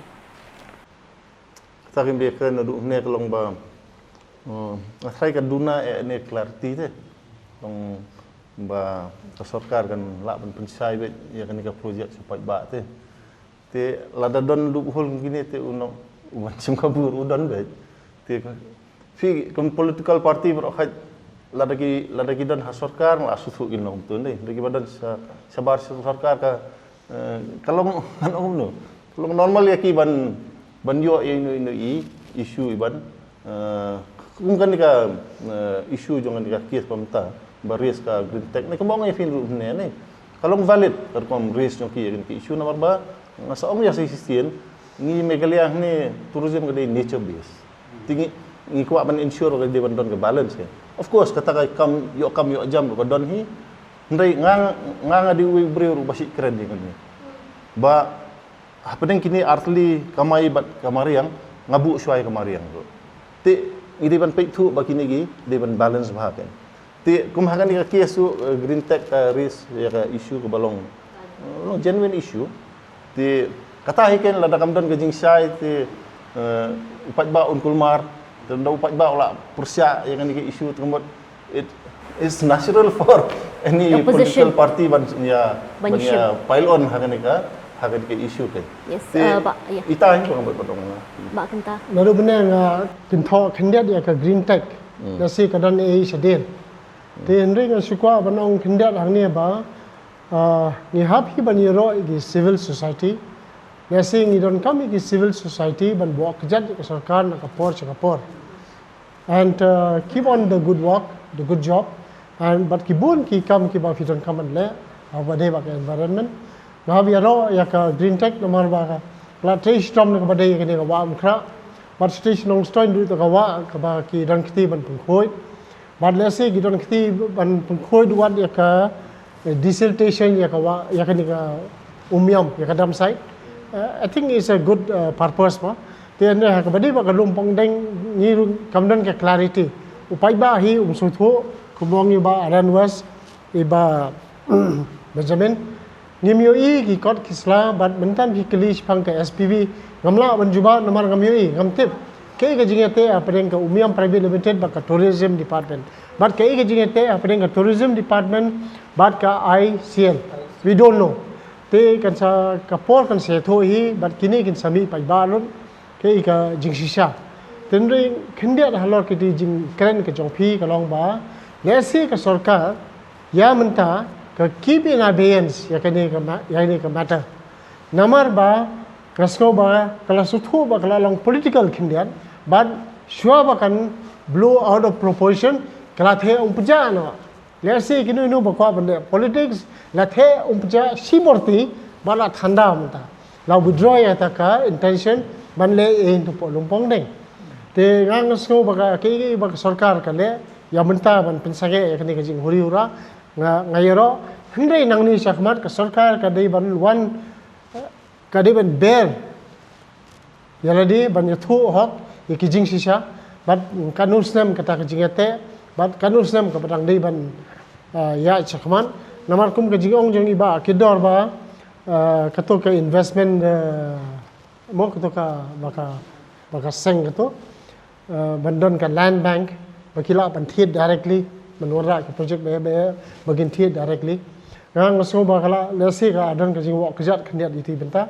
Kata kim bia kren naduh hynne ka long ba, uh, nga tharai ka duna eh ne clarity te. Long ba ka sorkar kan lah ban pynshai beit ïa kane ka project sha paidbah te. Te lada don loophole kine te u nong u ban shim ka bur u don beit. Te ka, phi kum political party baroh khat lada ki, lada ki don ha sorkar la shu thuh kin long tu ndei. Lada ki ba don sha, shabar sha sorkar ka, eh, ka long, ka long no. Ka long normal ïa ki ban, ban ïoh ïa ino ino i issue i ban, eh, kum kane ka, eh, issue jong kane ka case ba mynta ba raise ka Green Tech ne, kumba ong ïa phi ruh ne, ne. Ka long valid ka rukom raise jong ki ïa kane ka issue namar ba nga sa ong ïa sa shisien, ngi Meghalaya ne tourism ka dei nature based. Te ngi, ngi kwah ban ensure ka dei ban don ka balance ka. Of course kata ka kam ïoh kam ïoh jam ruh ka don hi. Hynrei nga, nga nga dei uwei u briew ruh ba shu kren ïa kane. Ba hapdeng kine artylli ka mei bad ka mariang, nga buh shuwa ïa ka mariang ruh. Te ngi dei ban peit thuh ba kine ki dei ban balance bha kan. Te kum ha kane ka case u, eh, Green Tech ka raise ïa ka issue kaba long, eh, long genuine issue. Te kata hi kan lada kam don ka jingshai te, eh, u paidbah un kulmar, te lada u paidbah u la pyrshah ïa kane ka issue te ka mut it is natural for any Opposition. Political party ban ïa, Ban ban ïa issue. Pile on ha kane ka, ha kane ka issue kan. Yes, Te uh, ba, yeah. Ita hi ba ka mut ba dong na. Ba kynta. Naduh mynne nga kynthoh khyndiat ïa ka Green Tech. Hmm. Lehse ka don ei shadien. Te hynrei nga shu kwah ban ong khyndiat hangne ba, ah, ngi hap hi ban ïaroh ïa ki civil society. Lehse ngi donkam ïa ki civil society ban buh kjat ïa ka sorkar na ka por sha ka por. And, uh, keep on the good work, the good job. And bad ki bun ki kam kiba phi donkam ban leh ha kaba dei bad ka environment. Nga hap ïaroh ïa ka Green Tech namar ba ka la trei shitom na kaba dei ïa kane ka wah Umkhrah. Bad trei shnong Nongstoiñ ruh ïa ka wah kaba ki don kti ban pynkhuid. Bad lehse ki don kti ban pynkhuid wat ïa ka, eh, desiltation ïa ka wah, ïa kane ka Umiam, ïa ka dump site. Eh, I think it's a good, uh, purpose mo. Te ynda ha kaba dei bad ka Lumpong Deng ngi ruh kam don ka clarity. U paidbah hi um sngewthuh, kumba ong i Bah Aaron West, i Bah Benjamin. Ngim ïohi ki kot ki sla bad mynta phi kylli shaphang ka S P V. Ngam lah ban jubab namar ngam ïohi, ngam tip. Kaei ka jingïateh hapdeng ka Umiam Private Limited bad ka Tourism Department? Bad kaei ka jingïateh hapdeng ka Tourism Department bad ka I C L? We don't know. Te kan sa ka por kan sa ïathuh hi, bad kine kin sa mih paidbah lut, kaei ka jingshisha. Te hynrei khyndiat halor kine ki jingkren ka jong phi ka long ba, lehse ka sorkar, ïa mynta, ka keep in abeyance, ïa kane ka ma-, ïa kane ka matter. Namar ba, nga sngew ba, ka la sngewthuh ba, ka la long political khyndiat, bad shuwa ba kan blow out of proportion, ka la theh ym pjah noh. Lehse kino kino ba kwah ban leh politics, la theh ym pjah shi bor ti, ba la thanda mynta. La withdraw ïa kata ka intention, ban leh ïa ito po lympong deng. Te nga nga sngew ba ka, kaei ba ka sorkar ka leh, ïa mynta ban pynsangeh, ïa kane ka jinghuri hura, nga, nga ïaroh, hynrei nangne shakhmat ka sorkar ka dei ban wan, ka dei ban ber, ïa lade ban ïathuh hok, ïa ki jingshisha, bad katno snem kata ka jingïateh, bad katno snem kaba dang dei ban, ah, ïaid shakhmat, namar kum ka jingong jong i Bah Kit Dorbar, ah, kato ka investment, ah, mo kato ka, ba ka, ba ka seng kato, ah, ban don ka land bank, ba ki lah ban thied directly, ban wanrah ka project ba, ba, ba kin thied directly. Nga nga sngew ba ka la, lehse ka don ka jingwah kjat khyndiat ïa kata ka bynta.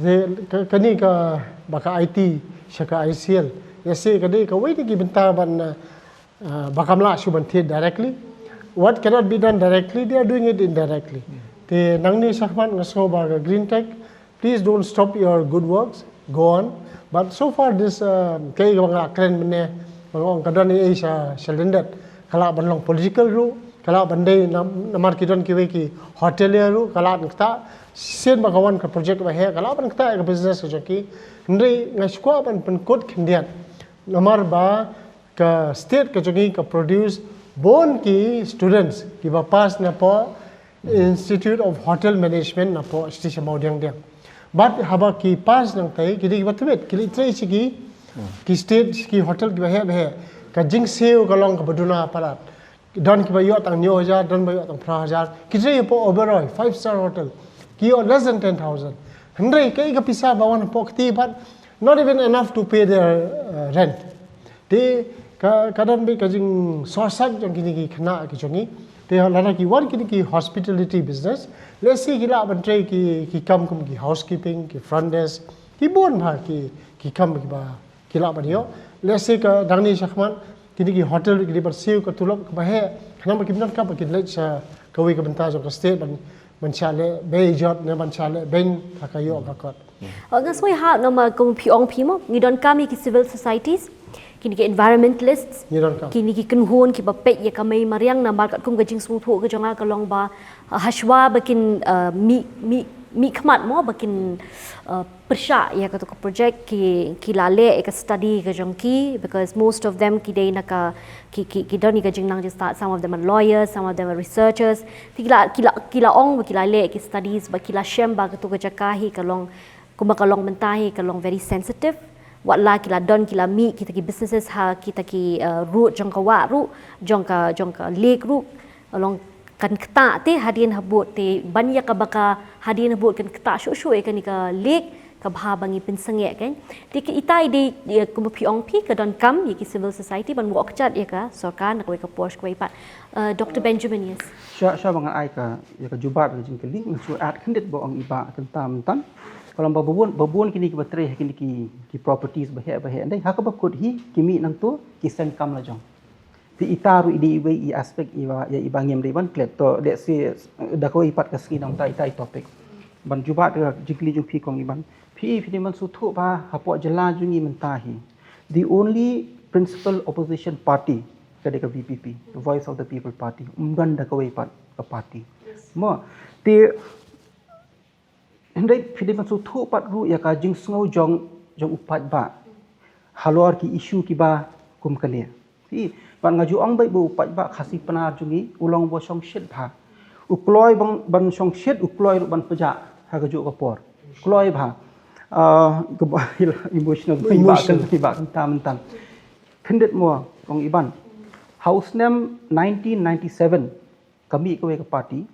Te ka, kane ka, ba ka I T, sha ka I C L. Lehse ka dei kawei na ki bynta ban, ah, ah, ba kam lah shuh ban thied directly. What cannot be done directly, they are doing it indirectly. Te nangne shakhmat nga sngew ba ka Green Tech, please don't stop your good works, go on. But so far this, ah, kaei kaba nga la kren mynne, ba nga ong ka don ei ei sha, sha lyndet, ka lah ban long political ruh, ka lah ban dei nam-, namar ki don kiwei ki hotelier ruh, ka lah ban ktah, shisien ba ka wan ka project ba heh, ka lah ban ktah ïa ka business ka jong ki. Hynrei nga shu kwah ban pynkut khyndiat. Namar ba ka state ka jong ngi ka produce bun ki students kiba pass napoh Institute of Hotel Management napoh State sha Mawdiangdiang. Bad haba ki pass nangtai, ki dei kiba tbit, ki leit trei sha ki, ki state, sha ki hotel kiba heh ba heh. Ka jingsiew ka long kaba duna palat. Don kiba ïoh tang hynñiew hajar, don ba ïoh tang phra hajar. Ki trei hapoh Oberoi, five star hotel. Ki ïoh less than ten thousand. Hynrei kaei ka pisa ba wan hapoh kti pat, not even enough to pay their, uh, rent. Te ka, ka don beit ka jingsohsat jong kine ki khynnah ki jong ngi. Te lada ki wan kine ki hospitality business, lehse ki lah ban trei ki, ki kam kum ki housekeeping, ki front desk, ki bun bha ki, ki kam kiba ki lah ban ïoh. Lehse ka dang ni shakhmat, kine ki hotel ki dei ban siew ka tulop kaba heh. Khnang ba kim donkam ba kin leit sha kawei ka bynta jong ka state ban, ban shah leh bei jot ne ban shah leh beiñ ha ka ïoh ka kot. Nga sngew ha namar kum phi ong phi mo, ngi donkam ïa ki civil societies, kine ki environmentalists, ngi donkam, kine ki kynhun kiba peit ïa ka mei mariang namar katkum ka jingsngewthuh ka jong nga ka long ba, uh, hashwa ba kin, uh, mih, mih, mih khmat mo, ba kin, uh, pyrshah ïa kato ka project ki, ki la leh ïa ka study ka jong ki, because most of them ki dei na ka, ki, ki, ki don ïa ka jingnang jingstad, some of them are lawyers, some of them are researchers. Te ki la, ki la, ki la ong ba ki la leh ïa ki studies, ba ki la shem ba kato ka jaka hi ka long, kumba ka long mynta hi ka long very sensitive. Wat la ki la don, ki la mih kita ki businesses ha kita ki, uh, road jong ka wah ruh, jong ka, jong ka lake ruh. Ka long kan ktah te hadien habud te ban ïa kaba ka hadien habud kan ktah shuh shuh ïa kane ka lake, ka bha ba ngi pynsangeh kan. Te ki ita i dei, ïa, kumba phi ong phi ka donkam ïa ki civil society ban wad kjat ïa ka sorkar na kawei ka por sha kawei pat. Uh, Doctor Benjamin, yes. Sha, sha ba ngan ai ka, ïa ka jubab ïa ka jingkylli, ngan shu add khyndiat ba ong i Bah kynta mynta. Ka long ba bun, ba bun kine kiba trei ha kine ki, ki properties ba heh ba heh. Dei ha kaba kut hi ki mih nangto ki seng kam la jong. Te ita ruh i dei iwei i aspect iba, ïa iba ngim dei ban klet. To, let's say, da kawei pat ka sngi nangta ita i topic. Ban jubab ïa ka jingkylli jong phi kong Iban. Phi, phi dei ban sngewthuh ba hapoh jylla jong ngi mynta hi, the only principal opposition party ka dei ka V P P, the Voice of the People Party. Ym don da kawei pat ka party. Mo, te hynrei phi dei ban sngewthuh pat ruh ïa ka jingsngew jong, jong u paidbah halor ki issue kiba kum kane. Phi, pat nga ju ong beit ba u paidbah Khasi Pnar jong ngi u long uba shongshit bha. U kloi ban, ban shongshit, u kloi ruh ban pjah ha kajuh ka por. Kloi bha. Ah, kaba emotional, phi, Bah, emotional, phi, Bah kynta mynta. Khyndiat mo kong Iban. Ha u snem nineteen ninety-seven ka mih kawei ka party,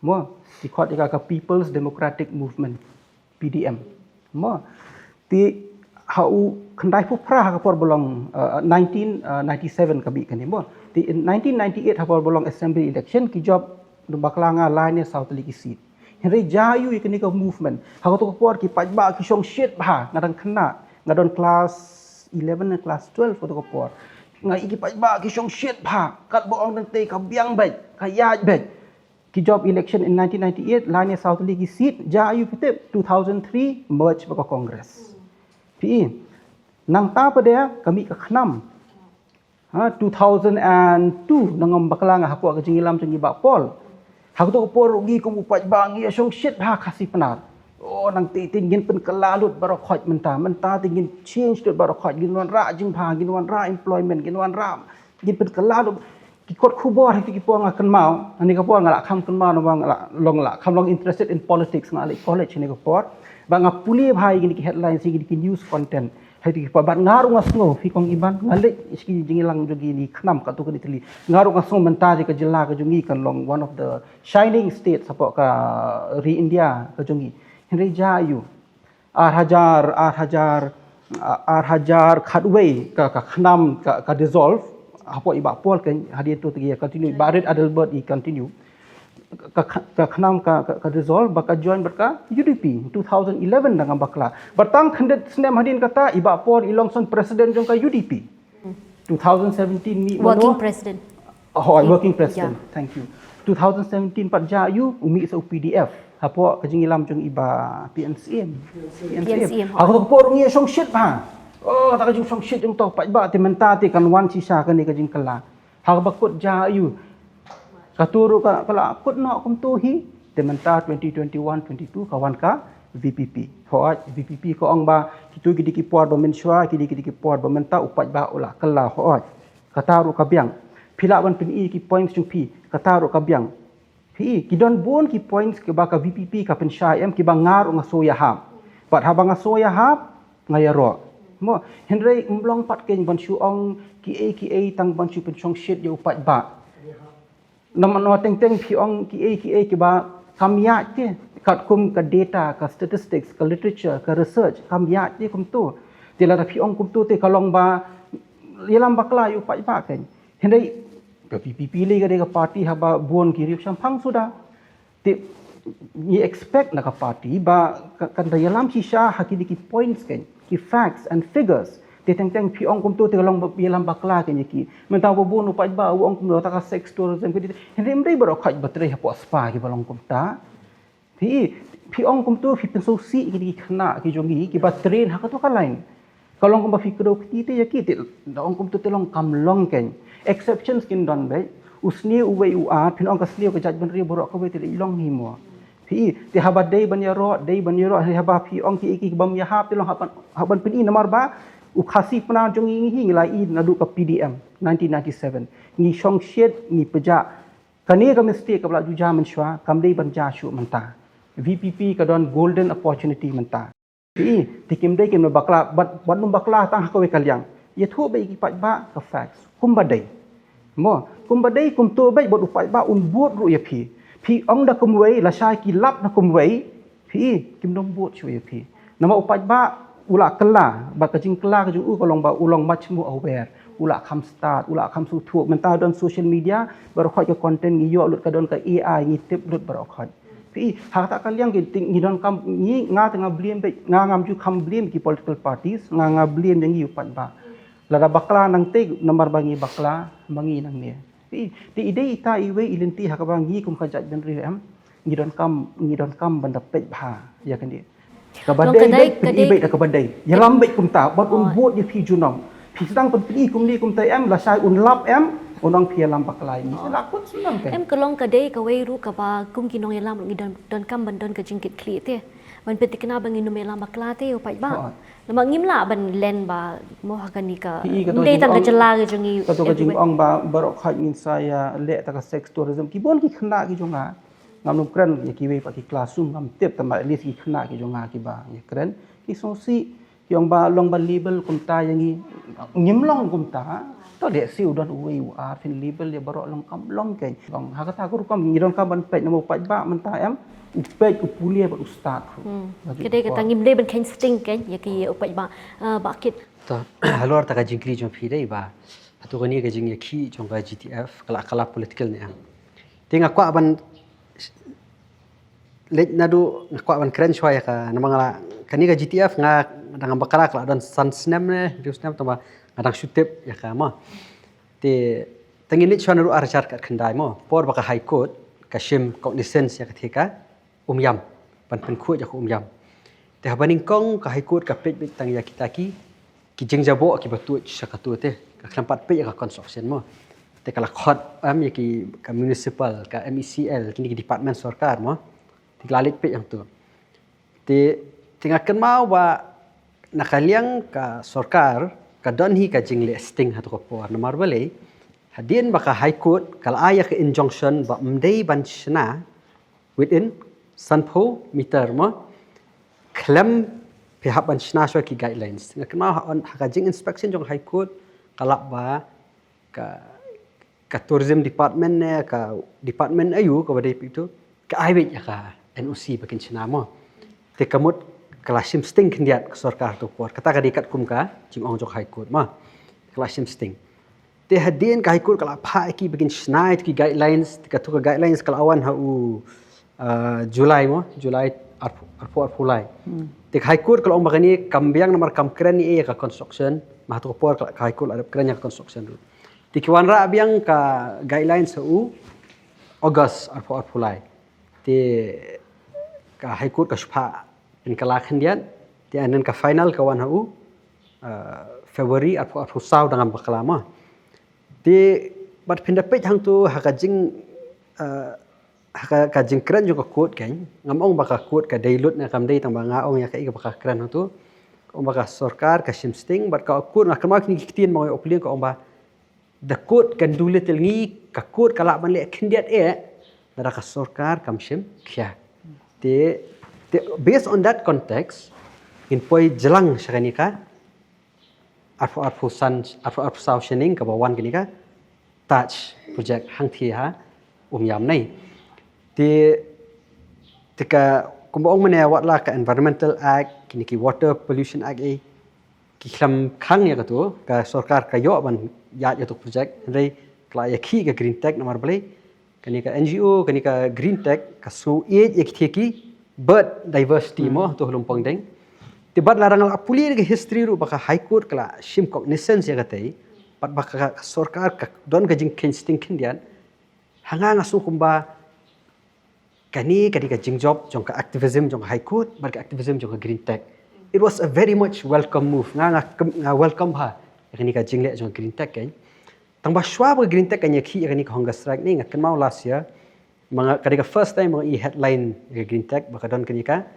mo, ki khot ïa ka ka People's Democratic Movement, P D M. Mo, te ha u khyndaiphew phra ha ka por ba long, uh, nineteen ninety-seven ka mih kane, mo. Te in nineteen ninety-eight ha ka por ba long assembly election ki jop bakla nga lai ne saw tylli ki seat. Hynrei jia aiu ïa kane ka movement? Ha kato ka por ki paidbah ki shong shit bha, nga dang khynnah, nga don class eleven ne class twelve kato ka por. Nga ïohi ki paidbah ki shong shit bha, katba ong dang tei ka biang beit, ka ïaid beit. Ki jop election in nineteen ninety-eight, lai ne saw tylli ki seat, jia aiu phi tip? Two thousand three, merge bad ka Congress. Phi i, nangta pat de ka mih ka khnam. Ha, two thousand two, nangam bakla nga hapoh ka jingïalam jong i Bah Paul. Ha kato ka por ruh ngi kum u paidbah ngi ïa shong shit bha Khasi Pnar. Oh, nang tei tei ngin pynkylla lut baroh khoit mynta, mynta tei ngin change lut baroh khoit, ngin wanrah jingbha, ngin wanrah employment, ngin wanrah, ngin pynkylla lut. Ki kot khubor ha kito ki por nga kynmaw, ha kane ka por nga la kham kynmaw namar nga la long, la kham long interested in politics, nga leit college ha kane ka por. Ba nga pule bha ïa kine ki headlines, ïa kine ki news content. Ha kito ki por bad nga ruh nga sngew, phi kong Iban, nga leit sha ki jingïalang jong kine ki khnam katto katne tylli. Nga ruh nga sngew mynta te ka jylla ka jong ngi kan long one of the shining states hapoh ka ri India ka jong ngi. Hynrei jia aiu? Ar hajar, ar hajar, ar hajar khatwei ka, ka khnam ka, ka dissolve, hapoh i Bah Paul kan, hadien to te ki continue, Bah Reid Adelbert i continue. Ka, ka, ka khnam ka, ka, ka dissolve, ba ka join bad ka U D P, two thousand eleven da nga bakla. Bad tang khyndiat snem hadien kata, i Bah Paul i long sa president jong ka U D P. Two thousand seventeen mih mano? Working president. Oh, working president. Thank you. Two thousand seventeen pat jia aiu, u mih sa u P D F. Hapoh ka jingïalam jong i Bah P N C M. P N C M. Hapoh ka por ngi ïa shong shit bha. Oh, ta ka jingshong shit jong to paidbah te mynta te kan wan shisha kane ka jingkylla. Ha kaba kut jia aiu? Kato ruh ka, ka la kut noh kumto hi. Te mynta twenty twenty-one twenty-two ka wan ka V P P. Hooid, V P P ka ong ba kito ki dei ki por ba mynshuwa, ki dei ki dei ki por ba mynta, u paidbah u la kylla, hooid. Kata ruh ka biang. Phi lah ban pyni ki points jong phi, kata ruh ka biang. Phi i, ki don bun ki points kiba ka V P P ka pynshai em, kiba nga ruh nga sngew ïahap. Bad haba nga sngew ïahap, nga ïaroh. Mo, hynrei ym long pat kein ban shu ong kiei kiei tang ban shu pynshong shit ïa u paidbah. Namar teng teng phi ong kiei kiei kiba kam ïaid te, katkum ka data, ka statistics, ka literature, ka research, kam ïaid te kumto. Te lada phi ong kumto te ka long ba ïalam bakla ïa u paidbah kein. Hynrei ka V P P lei ka dei ka party haba bun ki riewshemphang suda. Te ngi expect na ka party ba ka, kan da ïalam shisha ha kine ki points kein, ki facts and figures. Te teng teng phi ong kumto te ka long ba ïalam bakla kein ïa ki. Mynta ba bun u paidbah u ong kumto ta ka sex tourism ki dei. Hynrei ym dei baroh khoit ba trei hapoh spa kiba long kumta. Phi, phi ong kumto phi pynsngewsih ïa kine ki khynnah ki jong ngi kiba train ha kato ka line. Ka long kumba phi kdew kti te ïa ki te, da ong kumto te long kam long kein. Exceptions kin don beit. U sniew uwei u ar, phin ong ka sniew ka jaitbynriew baroh kawei te lei long hi mo. Phi, te haba dei ban ïaroh, dei ban ïaroh, haba phi ong kiei kiei kibym ïahap te long hap ban, hap ban pyni namar ba u Khasi Pnar jong ngi hi ngi la i naduh ka P D M nineteen ninety-seven. Ngi shong shit, ngi pjah. Kane ka mistake kaba la ju jia mynshuwa, kam dei ban jia shuh mynta. V P P ka don golden opportunity mynta. Phi i, te kim dei kim da bakla, bad, bad ym bakla tang ha kawei ka liang. Ïathuh beit ïa ki paidbah ka facts. Kumba dei. Mo, kumba dei kumto beit bad u paidbah un vote ruh ïa phi. Phi ong da kumwei, lashai ki lap da kumwei. Phi i, kim dang vote shuh ïa phi. Namar u paidbah u la kylla, bad ka jingkylla ka jong u ka long ba u long much more aware. U la kham stad, u la kham sngewthuh. Mynta don social media, baroh khoit ka content ngi ïoh lut ka don ka A I, ngi tip lut baroh khoit. Phi i, ha kata ka liang ki ting ngi donkam, ngi nga te nga blame beit, nga ngam ju kham blame ki political parties, nga nga blame ïa ngi u paidbah. Lada bakla nangtei namar ba ngi bakla, ma ngi nangne. Phi i, te i dei ita iwei i lynti ha kaba ngi kum ka jaitbynriew em, ngi donkam, ngi donkam ban da peit bha ïa kane. Kaba dei beit, pyni beit da kaba dei. Ïalam beit kumta, bad un vote ïa phi junom. Phi sdang pynpyni kumne kumta em, lashai un lap em, un ong phi ïalam bakla ïa ngi. Sa la kut sdang te. Em ka long ka dei kawei ruh kaba kum ki nongïalam ruh ngi don, donkam ban don ka jingkitkhlieh te. Ban pynthikna ba ngin ym ïalam bakla te u paidbah. Namar ngim lah ban len ba mo ha kane ka. Phi i, kato dei tang ka jylla ka jong ngi. Kato ka jingong ba baroh khoit ngin sa ïa leh ta ka sex tourism. Ki bun ki khynnah ki jong nga. Ngam nym kren ïa kiwei pat ki classroom ngam tip, tangba at least ki khynnah ki jong nga kiba ïa kren, ki sngewsih, ki ong ba long ba label kumta ïa ngi. Ngim long kumta. To lehse u don uwei u ar phin label ïa baroh, long kam long kein. Long ha kata ka rukom ngi donkam ban peit namar u paidbah mynta em, u peit, u pule bad u stad ruh. Ka dei kata ngim dei ban kheiñ sting kein ïa ki u paidbah. Ah, Bah Kit. To halor ta ka jingkylli jong phi dei ba hato kane ka jingïakhih jong ka G T F ka la, ka la political ne em. Te nga kwah ban Leit naduh nga kwah ban kren shwa ïa ka, namar nga la, kane ka G T F nga dang bakla ka la don san snem ne hynriew snem, tangba nga dang shu tip ïa ka mo. Te tang ngin leit shwa naduh ar hajar khatkhyndai mo, por ba ka High Court ka shim cognizance ïa ka thika Umiam, ban pynkhuid ïa ka Umiam. Te haba nyngkong ka High Court ka peit beit tang ïa kita ki ki jingjaboh kiba tuid sha katu te, ka khlem pat peit ïa ka construction mo. Te ka la khot em ïa ki, ka municipal, ka M E C L, kine ki department sorkar mo. Te ki la leit peit hangtu. Te, te nga kynmaw ba na ka liang ka sorkar ka don hi ka jingleh sting ha tu ka por, namar balei, hadien ba ka High Court ka la ai ïa ka injunction ba ym dei ban shna within sanphew meter mo, khlem phi hap ban shna shwa ki guidelines. Nga kynmaw ha, ha ka jing inspection jong High Court ka lap ba ka, ka tourism department ne ka department aïu kaba dei phi tu, ka ai beit ïa ka N O C ba kin shna mo. Te ka mut ka la shim sting khyndiat ka sorkar tu por. Kata ka dei katkum ka jingong jong High Court mo, ka la shim sting. Te hadien ka High Court ka la phah ïa ki ba kin shna ïa ki guidelines, te katu ka guidelines ka la wan ha u, uh, July mo, July arphew, arphew arphew lai. Te ka High Court ka la ong ba kane kam biang namar kam kren ïa ka construction, ma ha tu ka por ka, ka High Court la dep kren ïa ka construction ruh. Te ki wanrah biang ka guidelines ha u August arphew arphew lai. Te ka High Court ka shu phah pynkylla khyndiat, te and then ka final ka wan ha u, uh, February arphew arphew saw da ngam bakla mo. Te bad phin da peit hangtu ha ka jing, uh, ha ka, ka jingkren jong ka court, kan ngam ong ba ka court ka dei lut ne kam dei, tangba nga ong ïa kaei kaba ka kren hangtu. Ka ong ba ka sorkar ka shim sting, bad ka court, nga kynmaw kine ki ktien ba nga ïoh pule, ka ong ba the court can do little, ngi, ka court ka lah ban leh khyndiat eh, lada ka sorkar kam shim khia. Te, te based on that context, ngin poi jlang sha kane ka arphew arphew san, arphew arphew saw shaneng kaba wan kane ka Taj project hangthie ha Umiam ne. Te, te ka, kumba ong mynne, wat la ka Environmental Act, kine ki Water Pollution Act, eh, ki khlem khang ïa katu, ka sorkar ka ïoh ban ïaid ïa tu project, hynrei ka la ïakhih ka Green Tech, namar balei, kane ka N G O, kane ka Green Tech ka sngew ïeit ïa kine ki bird diversity mo, tu ha Lumpong Deng. Te bad lada nga la pule ïa ka history ruh ba ka High Court ka la shim cognizance ïa katei, bad ba ka, ka sorkar ka don ka jingkheiñ sting khyndiat, ha nga nga sngew kumba kane ka dei ka jingjop jong ka activism jong ka High Court bad ka activism jong ka Green Tech. It was a very much welcome move. Nga, nga, nga welcome ha ïa kane ka jingleh jong ka Green Tech, kan. Tangba shwa ba ka Green Tech kan ïakhih ïa kane ka hunger strike ne, nga kynmaw last year, ma nga, ka dei ka first time ma nga i headline ïa ka Green Tech ba ka don kane ka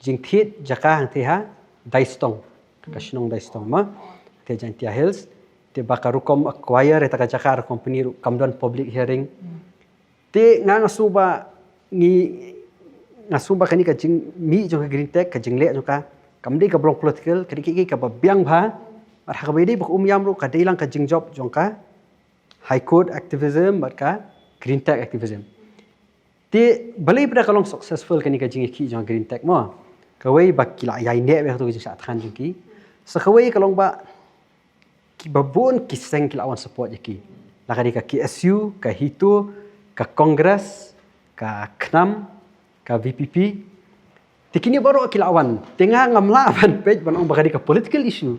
jingthied jaka hangthie ha Daistong, ka shnong Daistong mo, hangthie Jaintia Hills. Te ba ka rukom acquire ïa kata ka jaka da ka company ruh, kam don public hearing. Te nga, nga sngew ba ngi, nga sngew ba kane ka jingmih jong ka Green Tech, ka jingleh jong ka, kam dei kaba long political, ka dei kaei kaba biang bha. Bad ha kaba ïadei bad ka Umiam ruh ka dei lang ka jingjop jong ka High Court activism bad ka Green Tech activism. Te balei pat da ka long successful kane ka jingïakhih jong ka Green Tech mo? Kawei ba ki la ïaineh beit ha katu ka jingshah thngan jong ki. Sa kawei ka long ba kiba bun ki seng ki la wan support ïa ki. La ka dei ka K S U, ka HITO, ka Congress, ka KHNAM, ka V P P. Te kine baroh ki la wan. Te nga ngam lah ban peit ban ong ba ka dei ka political issue.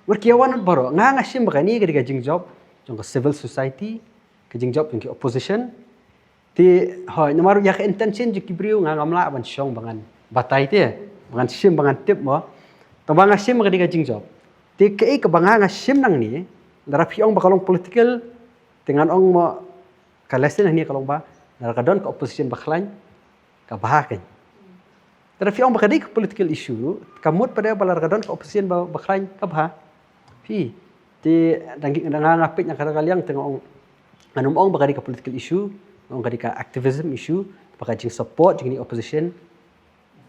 Namar ki ïa wan baroh. Nga, nga shim ba kane ka dei ka jingjop jong ka civil society, ka jingjop jong ki opposition. Te hooid, namar ïa ka intention jong ki briew nga ngam lah ban shong ba ngan batai te, ba ngan shim, ba ngan tip mo. Tangba nga shim ba ka dei ka jingjop. Te kaei kaba nga, nga shim nangne, lada phi ong ba ka long political, te ngan ong mo, ka lesson hangne ka long ba lada ka don ka opposition ba khlaiñ, ka bha, kan. Lada phi ong ba ka dei ka political issue, ka mut pat de ba lada ka don ka opposition ba, ba khlaiñ, ka bha. Phi, te dang ki, dang nga, nga peit na kata ka liang te nga ong, ngan ym ong ba ka dei ka political issue, nga ong ka dei ka activism issue, ba ka jingsupport jong kine ki opposition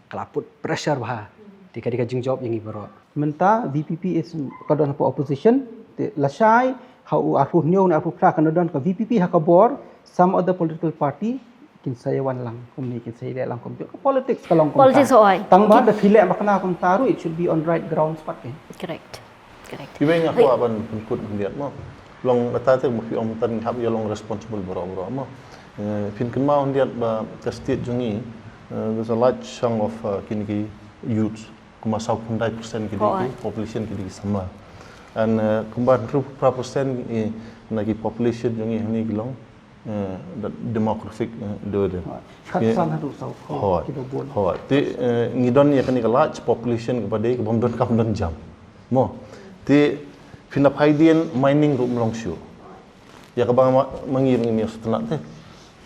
ka la put pressure bha. Te ka dei ka jingjop ïa ngi baroh. Mynta V P P is ka don hapoh opposition, te lashai ha u arphew hynñiew ne arphew phra kan don ka V P P ha ka bor, some other political party kin sa ïa wan lang kumne, kin sa ïa leh lang kumjuh. Ka politics ka long kumta. Politics, oi. Tangba da phi leh makna kumta ruh, it should be on right grounds pat, kan. Correct. Correct. Iwei nga kwah ban pynkut khyndiat mo. Long kata te mo, phi ong mynta ngi hap ïa long responsible baroh baroh mo. Eh, phin kynmaw khyndiat ba ka state jong ngi Uh, there's a large chunk of uh, kine ki youths, kumba saw phew khyndai percent ki dei ki population ki dei ki samla. And uh, kumba hynriew phew phra percent na ki population jong ngi hangne ki long uh, demographic uh, dividend. Khatsan haduh saw phew ki ba bun. Hooid. Te uh, ngi don ïa kane ka large population kaba dei kaba ym don kam don jam. Mo. Te phin da phai dien mining ruh ym long shuh. Ïa kaba ma ngi ngi sngewtynnat te.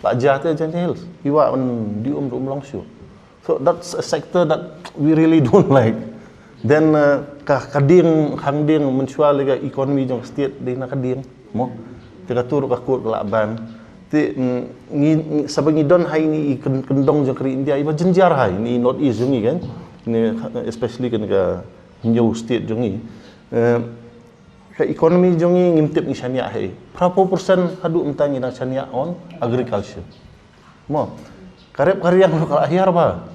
La jia te Jaintia Hills. Iwa man di um ruh ym long shuh. So that's a sector that we really don't like. Then uh, ka ka ding khang ding mynshuwa lei ka economy jong state dei na ka ding. Mo. Te ka tur ka kut ka la ban. Te mm, ngi ngi- saba ngi don hai ni i kyn- kyndong jong ka ri India iba jynjar hai ni North East jong ngi kan. Ni especially kan ka Hynñiew state jong ngi. Uh, ka economy jong ngi ngim tip ngi shaniah hai. Phraphew percent haduh mynta ngi dang shaniah on agriculture. Mo. Ka rep ka riang ruh ka la hiar ba.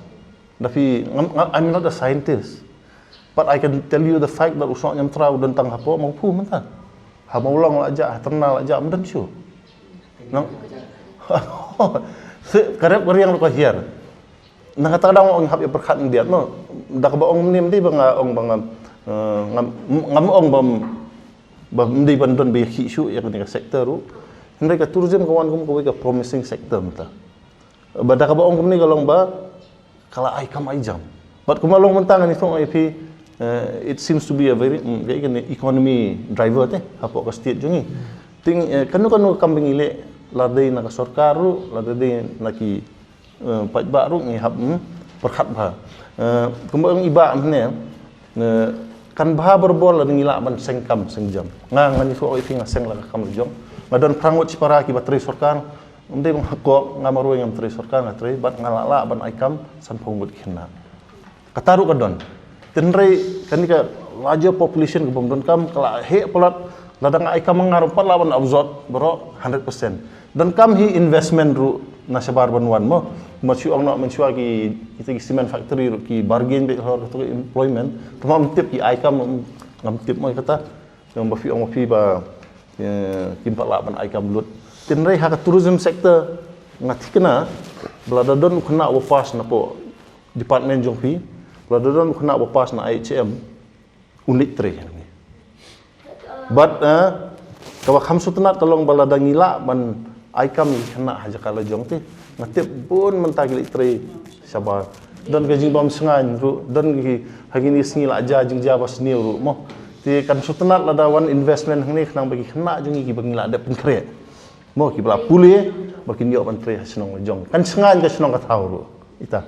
Da phi ngam- ngam- I'm not a scientist. But I can tell you the fact that u soh ñiamtra u don tang hapoh Mawphu mynta. Ha Mawlong la jah, ha Tyrna la jah, ym don shuh. Nang. Te ka rep ka riang ruh ka hiar. Na kata ka daw ong hap ïa pyrkhat ngi diat mo. Da kaba ong mynne mynne ba nga ong ba nga eh, ngam ngam ong ba ba mynne ban don ba ïa khih shuh ïa kane ka sector ruh. Hynrei ka tourism ka wan kum kawei ka promising sector mynta. Ba da kaba ong kumne ka long ba ka la ai kam ai jam. Bad kumba long mynta ngan ïathuh ïa phi eh, it seems to be a very mm, ka economy driver te hapoh ka state jong ngi. Ting eh, kano kano kam ba ngi leh la dei na ka sorkar ruh, la dei na ki eh, paidbah ruh ngi hap mm, pyrkhat bha. Eh, kumba ong i bah mynne eh, kan bha barabor la ngi lah ban seng kam seng jam. Nga ngan ïathuh ïa phi nga seng la ka kam la jong. Nga don phra ngut shipara kiba trei sorkar. Ym dei ba nga kop nga marwei ngam trei sorkar nga trei bad nga lah lah ban ai kam sanphew ngut khynnah. Kata ruh ka don. Hynrei kane ka larger population ka bym don kam ka la heh palat lada nga ai kam nga ruh pat lah ban absorb baroh hundred percent. Don kam hi investment ruh na shabar ban wan mo. Ma shu ong noh mynshuwa ki kita ki cement factory ruh ki bargain bad halor kata ka employment. Tama ym tip ki ai kam ngam tip mo kata. Ong ba phi ong ba phi ba eh, kim pat lah ban ai kam lut. Hynrei ha ka tourism sector nga thikna ba lada don u khynnah ba pass na poh department jong phi, ba lada don u khynnah ba pass na I H M un leit trei. But eh, kaba kham sngewtynnat ka long ba lada ngi lah ban ai kam ïa ki khynnah ha jaka la jong te nga tip bun mynta ki leit trei shabar. Don ka jingbam sngewthuh ruh don ki ha kine ki sngi la jia jingjia ba sniew ruh mo. Te kan sngewtynnat lada wan investment hangne khnang ba ki khynnah jong ngi kiba ngi la dep pynkhreh mo kiba la pule ba kin ïoh ban trei ha shnong la jong kan sngewthuh ka shnong ka thaw ruh. Ita.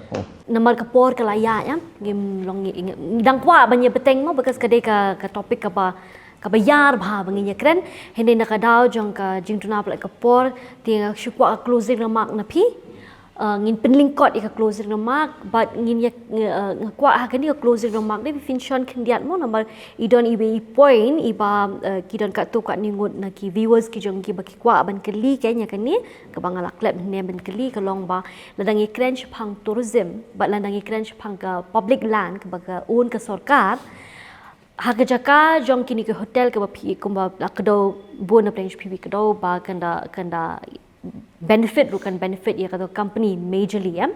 Namar ka por ka la ïaid ïa ngim long ngi dang kwah ban ïa bteng mo because ka dei ka ka topic kaba kaba ïar bha ba ngin ïa kren. Hynrei na ka daw jong ka jingduna pla ka por te nga shu kwah ka closing remark na phi. Uh, ngin pynlyngkot ïa ka closing remark but ngin ïa uh, nga kwah ha kane ka closing remark dei phin shon khyndiat mo namar i don iba i point iba uh, ki don katto katne ngut na ki viewers ki jong ki ba ki kwah ban kylli kane kane kaba nga la klep hynne ban kylli ka long ba lada ngi kren shaphang tourism bad lada ngi kren shaphang ka public land kaba ka own ka sorkar ha ka jaka jong kine ki hotel kaba phi kumba la kdew bun na pdeng phi kdew ba kan da kan da benefit ruh kan benefit ïa ka company majorly em.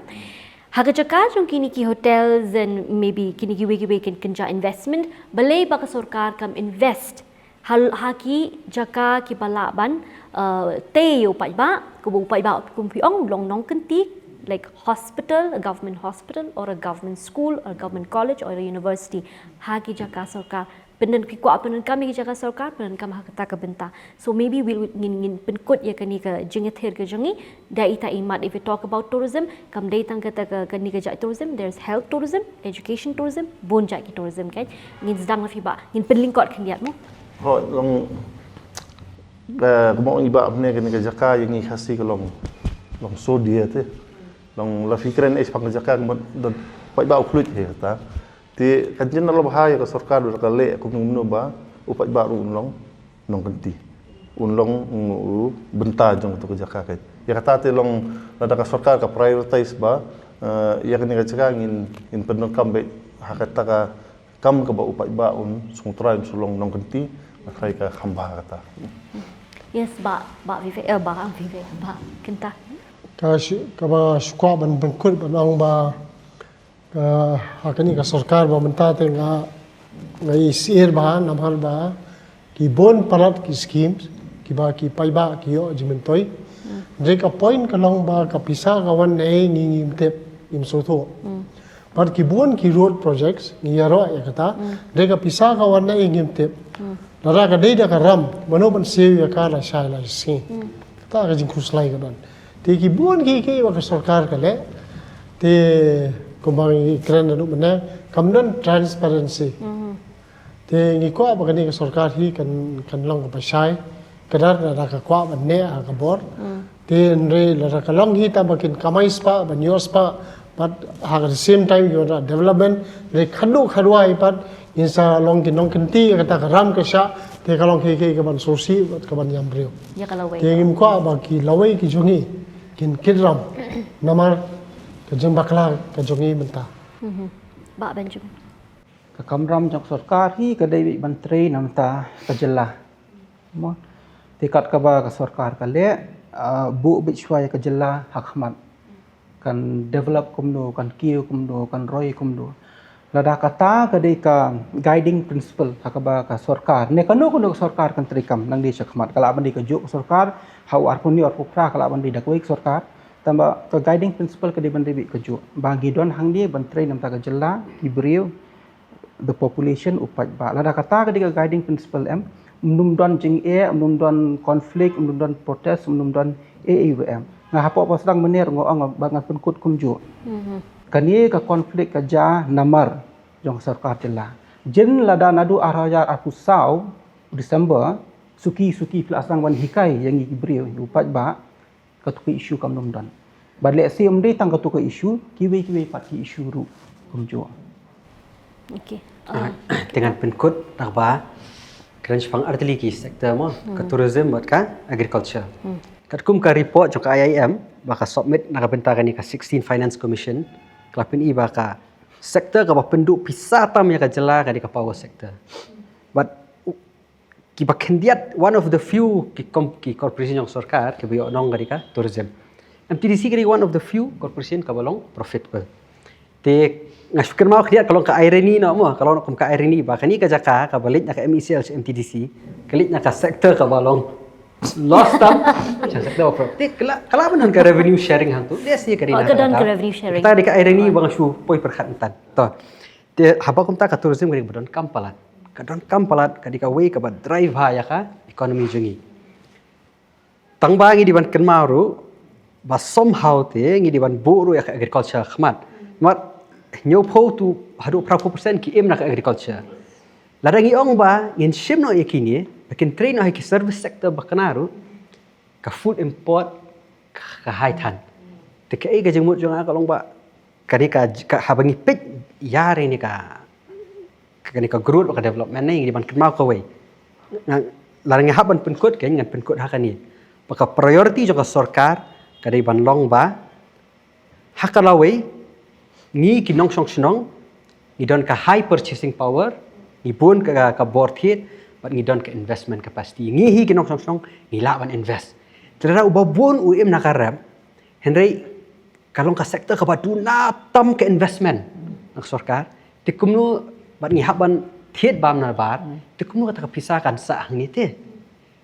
Ha ka jaka jong kine ki hotels and maybe kine ki wei ki wei kin kynja investment balei ba ka sorkar kam invest ha ki jaka kiba lah ban uh, tei ïa u paidbah kaba u paidbah kum phi ong long nongkynti like hospital, a government hospital or a government school or a government college or a university ha ki jaka sorkar. Pyndonkam ki kwah pyndonkam ïa ki jaka sorkar pyndonkam ha kata ka bynta. So maybe we'll ngin ngin pynkut ïa kane ka jingïathiar ka jong ngi. Da ita i mat if we talk about tourism kam dei tang kata ka kane ka jait tourism, there's health tourism, education tourism, bun jait ki tourism kan. Ngin sdang la phi ba ngin pynlyngkot khyndiat mo. Ho long ka mo ngi ba ne kane ka jaka ïa ngi Khasi ka long long sodia te. Long la phi kren eh pang ka jaka ka mo don paidbah u khluit he ta. Te kan jin na lo bha ïa ka sorkar da ka leh kumno kumno ba u paidbah ruh un long nongkynti un long u bynta jong tu ka jaka ka ïa kata te long lada ka sorkar ka prioritize ba eh, ïa kane ka jaka ngin ngin pyndonkam bad ha kata ka kam kaba u paidbah un sngewtrai un sa long nongkynti nga trai ka kham bha kata. Yes ba ba vive eh ba vive ba kynta. Ka shi- kaba shu kwah ban pynkut ban ong ba ka ha kane ka sorkar ba mynta te nga nga i sir ba namar ba ki bun palat ki schemes kiba ki paidbah ki ïoh jingmyntoi. Hynrei ka point ka long ba ka pisa ka wan naei ngi ngim tip, ngim sngewthuh. Bad ki bun ki road projects ngi ïaroh ïa kata. Hynrei ka pisa ka wan naei ngim tip. Lada ka dei da ka ram, mano ban siew ïa ka la shai la sngi. Kata ka jingkhuslai ka don. Te ki bun ki ki ba ka sorkar ka leh. Te kumba ngi kren da mynne kam don transparency. Te ngi kwah ba kane ka sorkar hi kan kan long kaba shai. Ka dar lada ka kwah ban neh ha ka bor. Te hynrei lada ka long hi tang ba kin kamai spah ban ïoh spah, but ha ka the same time ïoh da development, hynrei khadduh khadwai pat ngin sa long ki nongkynti ïa kata ka ram ka shah. Te ka long ki ki ka ban sngewsih bad ka ban ïam briew. Ïa ka lawei. Te ngim kwah ba ki lawei ki jong ngi kin kit ram namar ka jingbakla ka jong ngi mynta. Bah Benjamin. Ka kamram jong ka sorkar hi ka dei beit ban trei na bynta ka jylla. Mo. Te kat kaba ka sorkar ka leh, ah, buh beit shuwa ïa ka jylla ha khmat. Kan develop kumno, kan kiew kumno, kan roi kumno. Lada kata ka dei ka guiding principle ha kaba ka sorkar ne kano kano ka sorkar kan trei kam nang dei sha khmat, ka lah ban dei kajuh ka sorkar ha u arphew hynñiew arphew phra, ka lah ban dei da kawei ka sorkar. Tangba ka guiding principle ka dei ban dei beit kajuh ba ngi don hangne ban trei na bynta ka jylla, ki briew, the population, u paidbah. Lada kata ka dei ka guiding principle em, ym don jingeh, ym don conflict, ym don protest, ym don ei ei ba em. Nga hapoh Pawsdang mynne nga ong ba ngan pynkut kumjuh. Kane ka conflict ka jia namar jong ka sorkar jylla. Jin lada naduh ar hajar arphew saw December, suki suki phi la sdang ban hikai ïa ngi ki briew, u paidbah, katu ka issue kam nym don. Bad lehse ym dei tang katu ka issue, kiwei kiwei pat ki issue ruh kumjuh. Okay. Ah, te ngan pynkut tang ba kren shaphang artylli ki sector mo, ka tourism bad ka agriculture. Katkum ka report jong ka I I M ba ka submit na ka bynta kane ka sixteen Finance Commission, ka la pyni ba ka sector kaba pynduh pisa tam ïa ka jylla ka dei ka power sector. Bad kiba khyndiat, one of the few ki, kom, ki corporation jong sorkar kiba ïoh nong ka dei ka tourism. M T D C ka dei one of the few corporation kaba long profitable. Te nga shu kynmaw khyndiat ka long ka irony noh mo, ka long kum ka irony ba kane ka jaka kaba leit na ka M E C L sha M T D C, ka leit na ka sector kaba long loss tam sha sector of profit. Te ka lah, ka lah ban don ka revenue sharing hangtu. Te ka don ka revenue sharing. Kata ka dei ka irony ba nga shu poi pyrkhat mynta. To. Te haba kumta ka tourism ka dei kaba donkam palat. Ka donkam palat, ka dei kawei kaba drive ïa ka economy jong ngi. Tang ba ngi dei ban kynmaw ruh ba somehow te ngi dei ban buh ruh ïa ka agriculture khmat. Mat hynñiewphew to haduh phraphew percent ki im na ka agriculture. Lada ngi ong ba ngin shim noh ïa kine, ba kin trei noh ïa ki service sector ba kane ruh, ka food import ka, ka high than. Te kaei ka jingmut jong nga ka long ba ka dei ka, ka haba ngi peit ïa re ne ka, ka ne ka growth bad ka development ne ngi dei ban kynmaw kawei. Nga, lada ngi hap ban pynkut, ngan pynkut ha kane ba ka priority jong ka sorkar ka dei ban long ba ha ka lawei ngi ki nongshong shnong ngi don ka high purchasing power, ngi bun ka, ka bor thied, bad ngi don ka investment capacity. Ngi hi ki nongshong shnong ngi lah ban invest. Te lada uba bun u im na ka rep, hynrei ka long ka sector kaba duna tam ka investment na ka sorkar. Te kumno bad ngi hap ban thied bam na bar, te kumno kata ka pisa kan sah hangne te.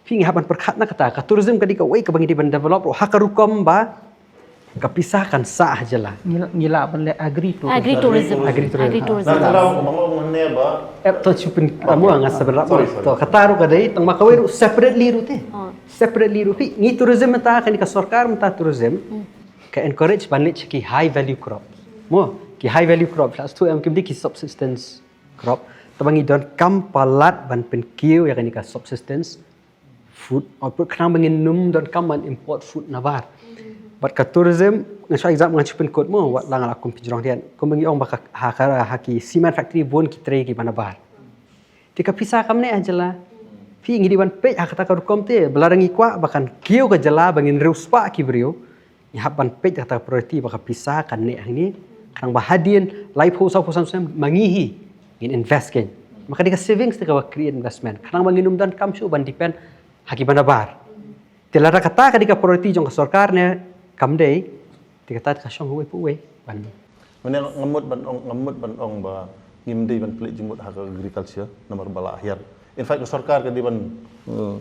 Phi ngi hap ban pyrkhat na kata, ka tourism ka dei kawei kaba ngi dei ban develop ruh ha ka rukom ba ka pisa kan sah ha jylla. Ngi la, ngi lah ban leh agri tourism. Agri tourism. Agri tourism. Agri tourism. Nah, kalau ngomong mengenai apa? Eh, to chupin kamu nga sebenarnya. Sorry, sorry. To kata ruh ka dei, tang ma kawei ruh separately ruh te. Separately ruh phi ngi tourism mynta kane ka sorkar mynta tourism ka encourage ban leh ki high value crop. Mo, ki high value crop, last two em kim dei ki subsistence crop. Tang ba ngi donkam palat ban pynkiew ïa kane ka subsistence food output khnang ba ngin nym donkam ban import food na bar. Bad ka tourism, ngan shu example ngan shu pynkut mo, wat la nga la kum pynjrong diat. Kum ba ngi ong ba ka, ha ka, ha ki cement factory bun ki trei kiba na bar. Te ka pisa kam neh ha jylla. Phi ngi dei ban peit ha kata ka rukom te, ba lada ngi kwah ba kan kiew ka jylla ba ngin riewspah ki briew. Ngi hap ban peit kata ka priority ba ka pisa kan neh hangne. Khnang ba hadien laiphew sawphew snem ma ngi hi ngin invest kein. Ma ka dei ka savings te kaba create investment. Khnang ba ngin nym donkam shuh ban depend ha kiba na bar. Te lada kata ka dei ka priority jong ka sorkar ne Kam dei, te kata ka shong uwei pa uwei ban. Mane nga mut ban ong, nga mut ban ong ba ngim dei ban pynleit jingmut ha ka agriculture namar ba la hiar. In fact ka sorkar ka dei ban, eh,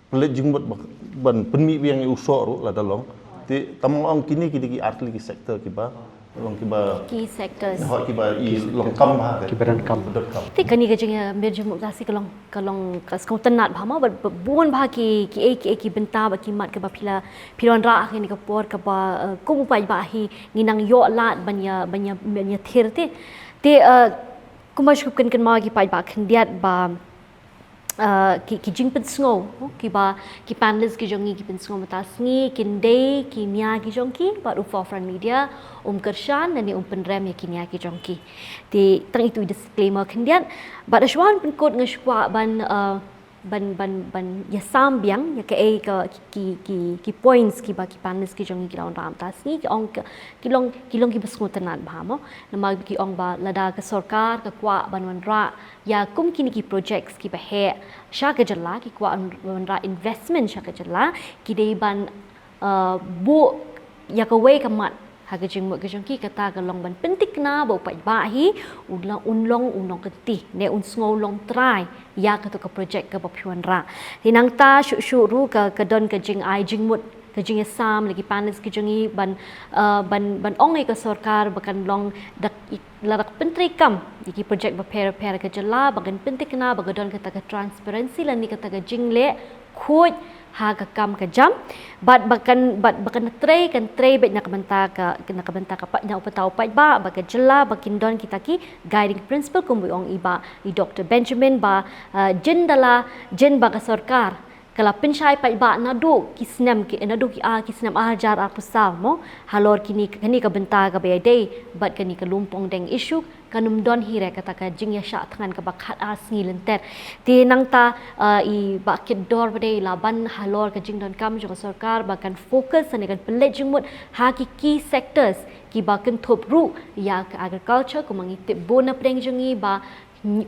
pynleit jingmut ba, ban pynmih biang ïa u soh ruh lada long. Te tang ong kine ki dei ki ar tylli ki sector kiba long kiba, ki sectors, hooid, kiba i long kam bha, kiba donkam. Donkam. Te kane ka jingïamir jingmut ka shi ka long, ka long ka sngewtynnat bha mo, bad bun bha ki, ki ei, ki ei ki bynta bad ki mat kaba phi la, phi la wanrah ha kane ka por kaba, eh, kum u paidbah hi ngi nang ïoh lad ban ïa, ban ïa, ban ïathir te. Te, eh, kumba shu kynmaw ïa ki paidbah khyndiat ba, eh, ki, ki jingpynsngew kiba ki panelist ki jong ngi ki pynsngew mynta sngi, kin dei ki nia ki jong ki bad u Forefront Media um kyrshan lane um pynrem ïa ki nia ki jong ki. Te tang itu i disclaimer khyndiat. Bad shuwa ban pynkut nga shu kwah ban, eh, ban, ban, ban ïasam biang ïa kaei ka, ki, ki, ki points kiba ki panelist ki jong ngi ki la wanrah mynta sngi, ki ong ka, ki long, ki long kiba sngewtynnat bha mo. Namar ki ong ba lada ka sorkar ka kwah ban wanrah ïa kum kine ki projects kiba heh sha ka jylla, ki kwah wanrah investment sha ka jylla, ki dei ban, eh, buh ïa kawei ka mat ha ka jingmut ka jong ki, kata ka long ban pynthikna ba u paidbah hi un long, un long u nongkynti ne un sngew long trai ïa kato ka project kaba phi wanrah. Te nangta shuh shuh ruh ka, ka don ka jingai jingmut, ka jingïasam la ki panelist ki jong ngi ban, eh, ban, ban ong ïa ka sorkar ba kan long da, la da ka pyntreikam ïa ki project bapher bapher ha ka jylla, ba kan pynthikna ba ka don kata ka transparency lane kata ka jingleh khuid ha ka kam ka jam. Bad ba kan, bad ba kan trei, kan trei beit na ka bynta ka, na ka bynta ka pa-, na ka bynta u paidbah, ba ka jylla ba kin don kita ki guiding principle kumba ong i Bah, i Doktor Benjamin ba, eh, jin da la, jin ba ka sorkar ka la pynshai paidbah naduh ki snem ki, naduh ki ar, ki snem ar hajar arphew saw mo, halor kine, kane ka bynta kaba ïadei bad kane ka Lumpong Deng issue, kan ym don hi re kata ka jingïashah thngan kaba khat ar sngi lynter. Te nangta, eh, i Bah Kitdor ba dei la ban halor ka jingdonkam jong ka sorkar ba kan focus ne kan pynleit jingmut ha ki key sectors kiba kynthup ruh ïa ka agriculture, kumba ngi tip bun na pdeng jong ngi ba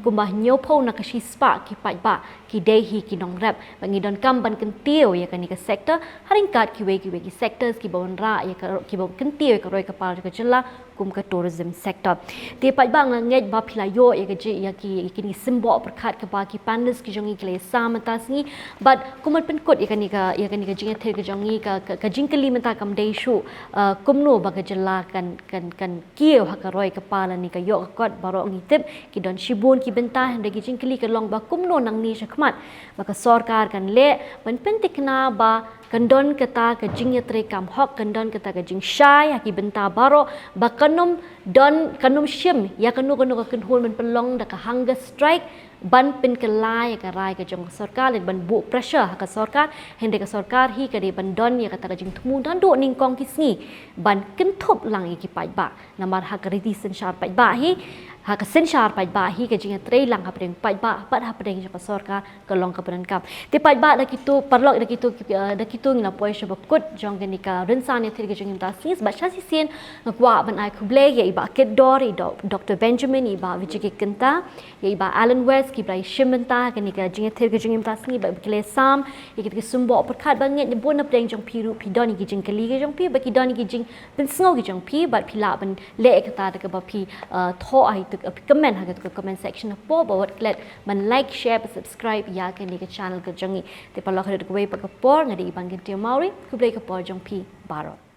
kumba hynñiewphew na ka shispah ki paidbah ki dei hi ki nongrep. Ba ngi donkam ban kyntiew ïa kane ka sector ha ryngkat kiwei kiwei ki sectors kiba wanrah ïa ka, kiba kyntiew ïa ka roi ka par ka jylla kum ka tourism sector. Te paidbah, nga ngeit ba phi la ïoh ïa ka ji, ïa ki, ïa kine ki symboh pyrkhat kaba ki panelist ki jong ngi ki la ïasam mynta sngi. Bad kumba pynkut ïa kane ka, ïa kane ka jingïathir ka jong ngi, ka, ka, ka jingkylli mynta kam dei shuh, uh, kumno ba ka jylla kan, kan, kan kiew ha ka roi ka par lane ka ïoh ka kot. Baroh ngi tip ki don shibun ki bynta, hynrei ki jingkylli ka long ba kumno nangne shakhmat ba ka sorkar kan leh ban pynthikna ba kan don kata ka jingïatreikam hok, kan don kata ka jingshai ha ki bynta baroh, ba kan ym don, kan ym shim ïa kano kano ka kynhun ban pynlong da ka hunger strike ban pynkylla ïa ka rai ka jong ka sorkar, lane ban buh pressure ha ka sorkar. Hynrei ka sorkar hi ka dei ban don ïa kata ka jingthmu naduh nyngkong ki sngi ban kynthup lang ïa ki paidbah. Namar ha ka riti synshar paidbah hi, ha ka synshar paidbah hi ka jingïatreilang hapdeng paidbah bad hapdeng jong ka sorkar ka long kaba donkam. Te paidbah, da kito, paralok, da kito, eh, da kito ngi la poi sha ba kut jong kane ka rynsan ïathir ka jong ngi mynta sngi. Bad sha shisien nga kwah ban ai khublei ïa i Bah Kitdor, i Do-, Doktor Benjamin, i Bah Vijay K Kynta, ïa i Bah Alan West, kiba la ïashim bynta ha kane ka jingïathir ka jong ngi mynta sngi, bad ba ki la ïasam ïa kita ki symboh pyrkhat. Ba ngeit bun na pdeng jong phi ruh phi don ïa ki jingkylli ki jong phi, ba ki don ïa ki jingpynsngew ki jong phi, bad phi lah ban leh ïa kata da kaba phi, uh, thoh ha itu, uh, phi comment ha katu ka comment section hapoh, bad wat klet ban like, share bad subscribe ïa kane ka channel ka jong ngi. Te paralok, haduh kawei pat ka por, nga dei i Bangkyntew Mawrie, khublei ka por jong phi baroh.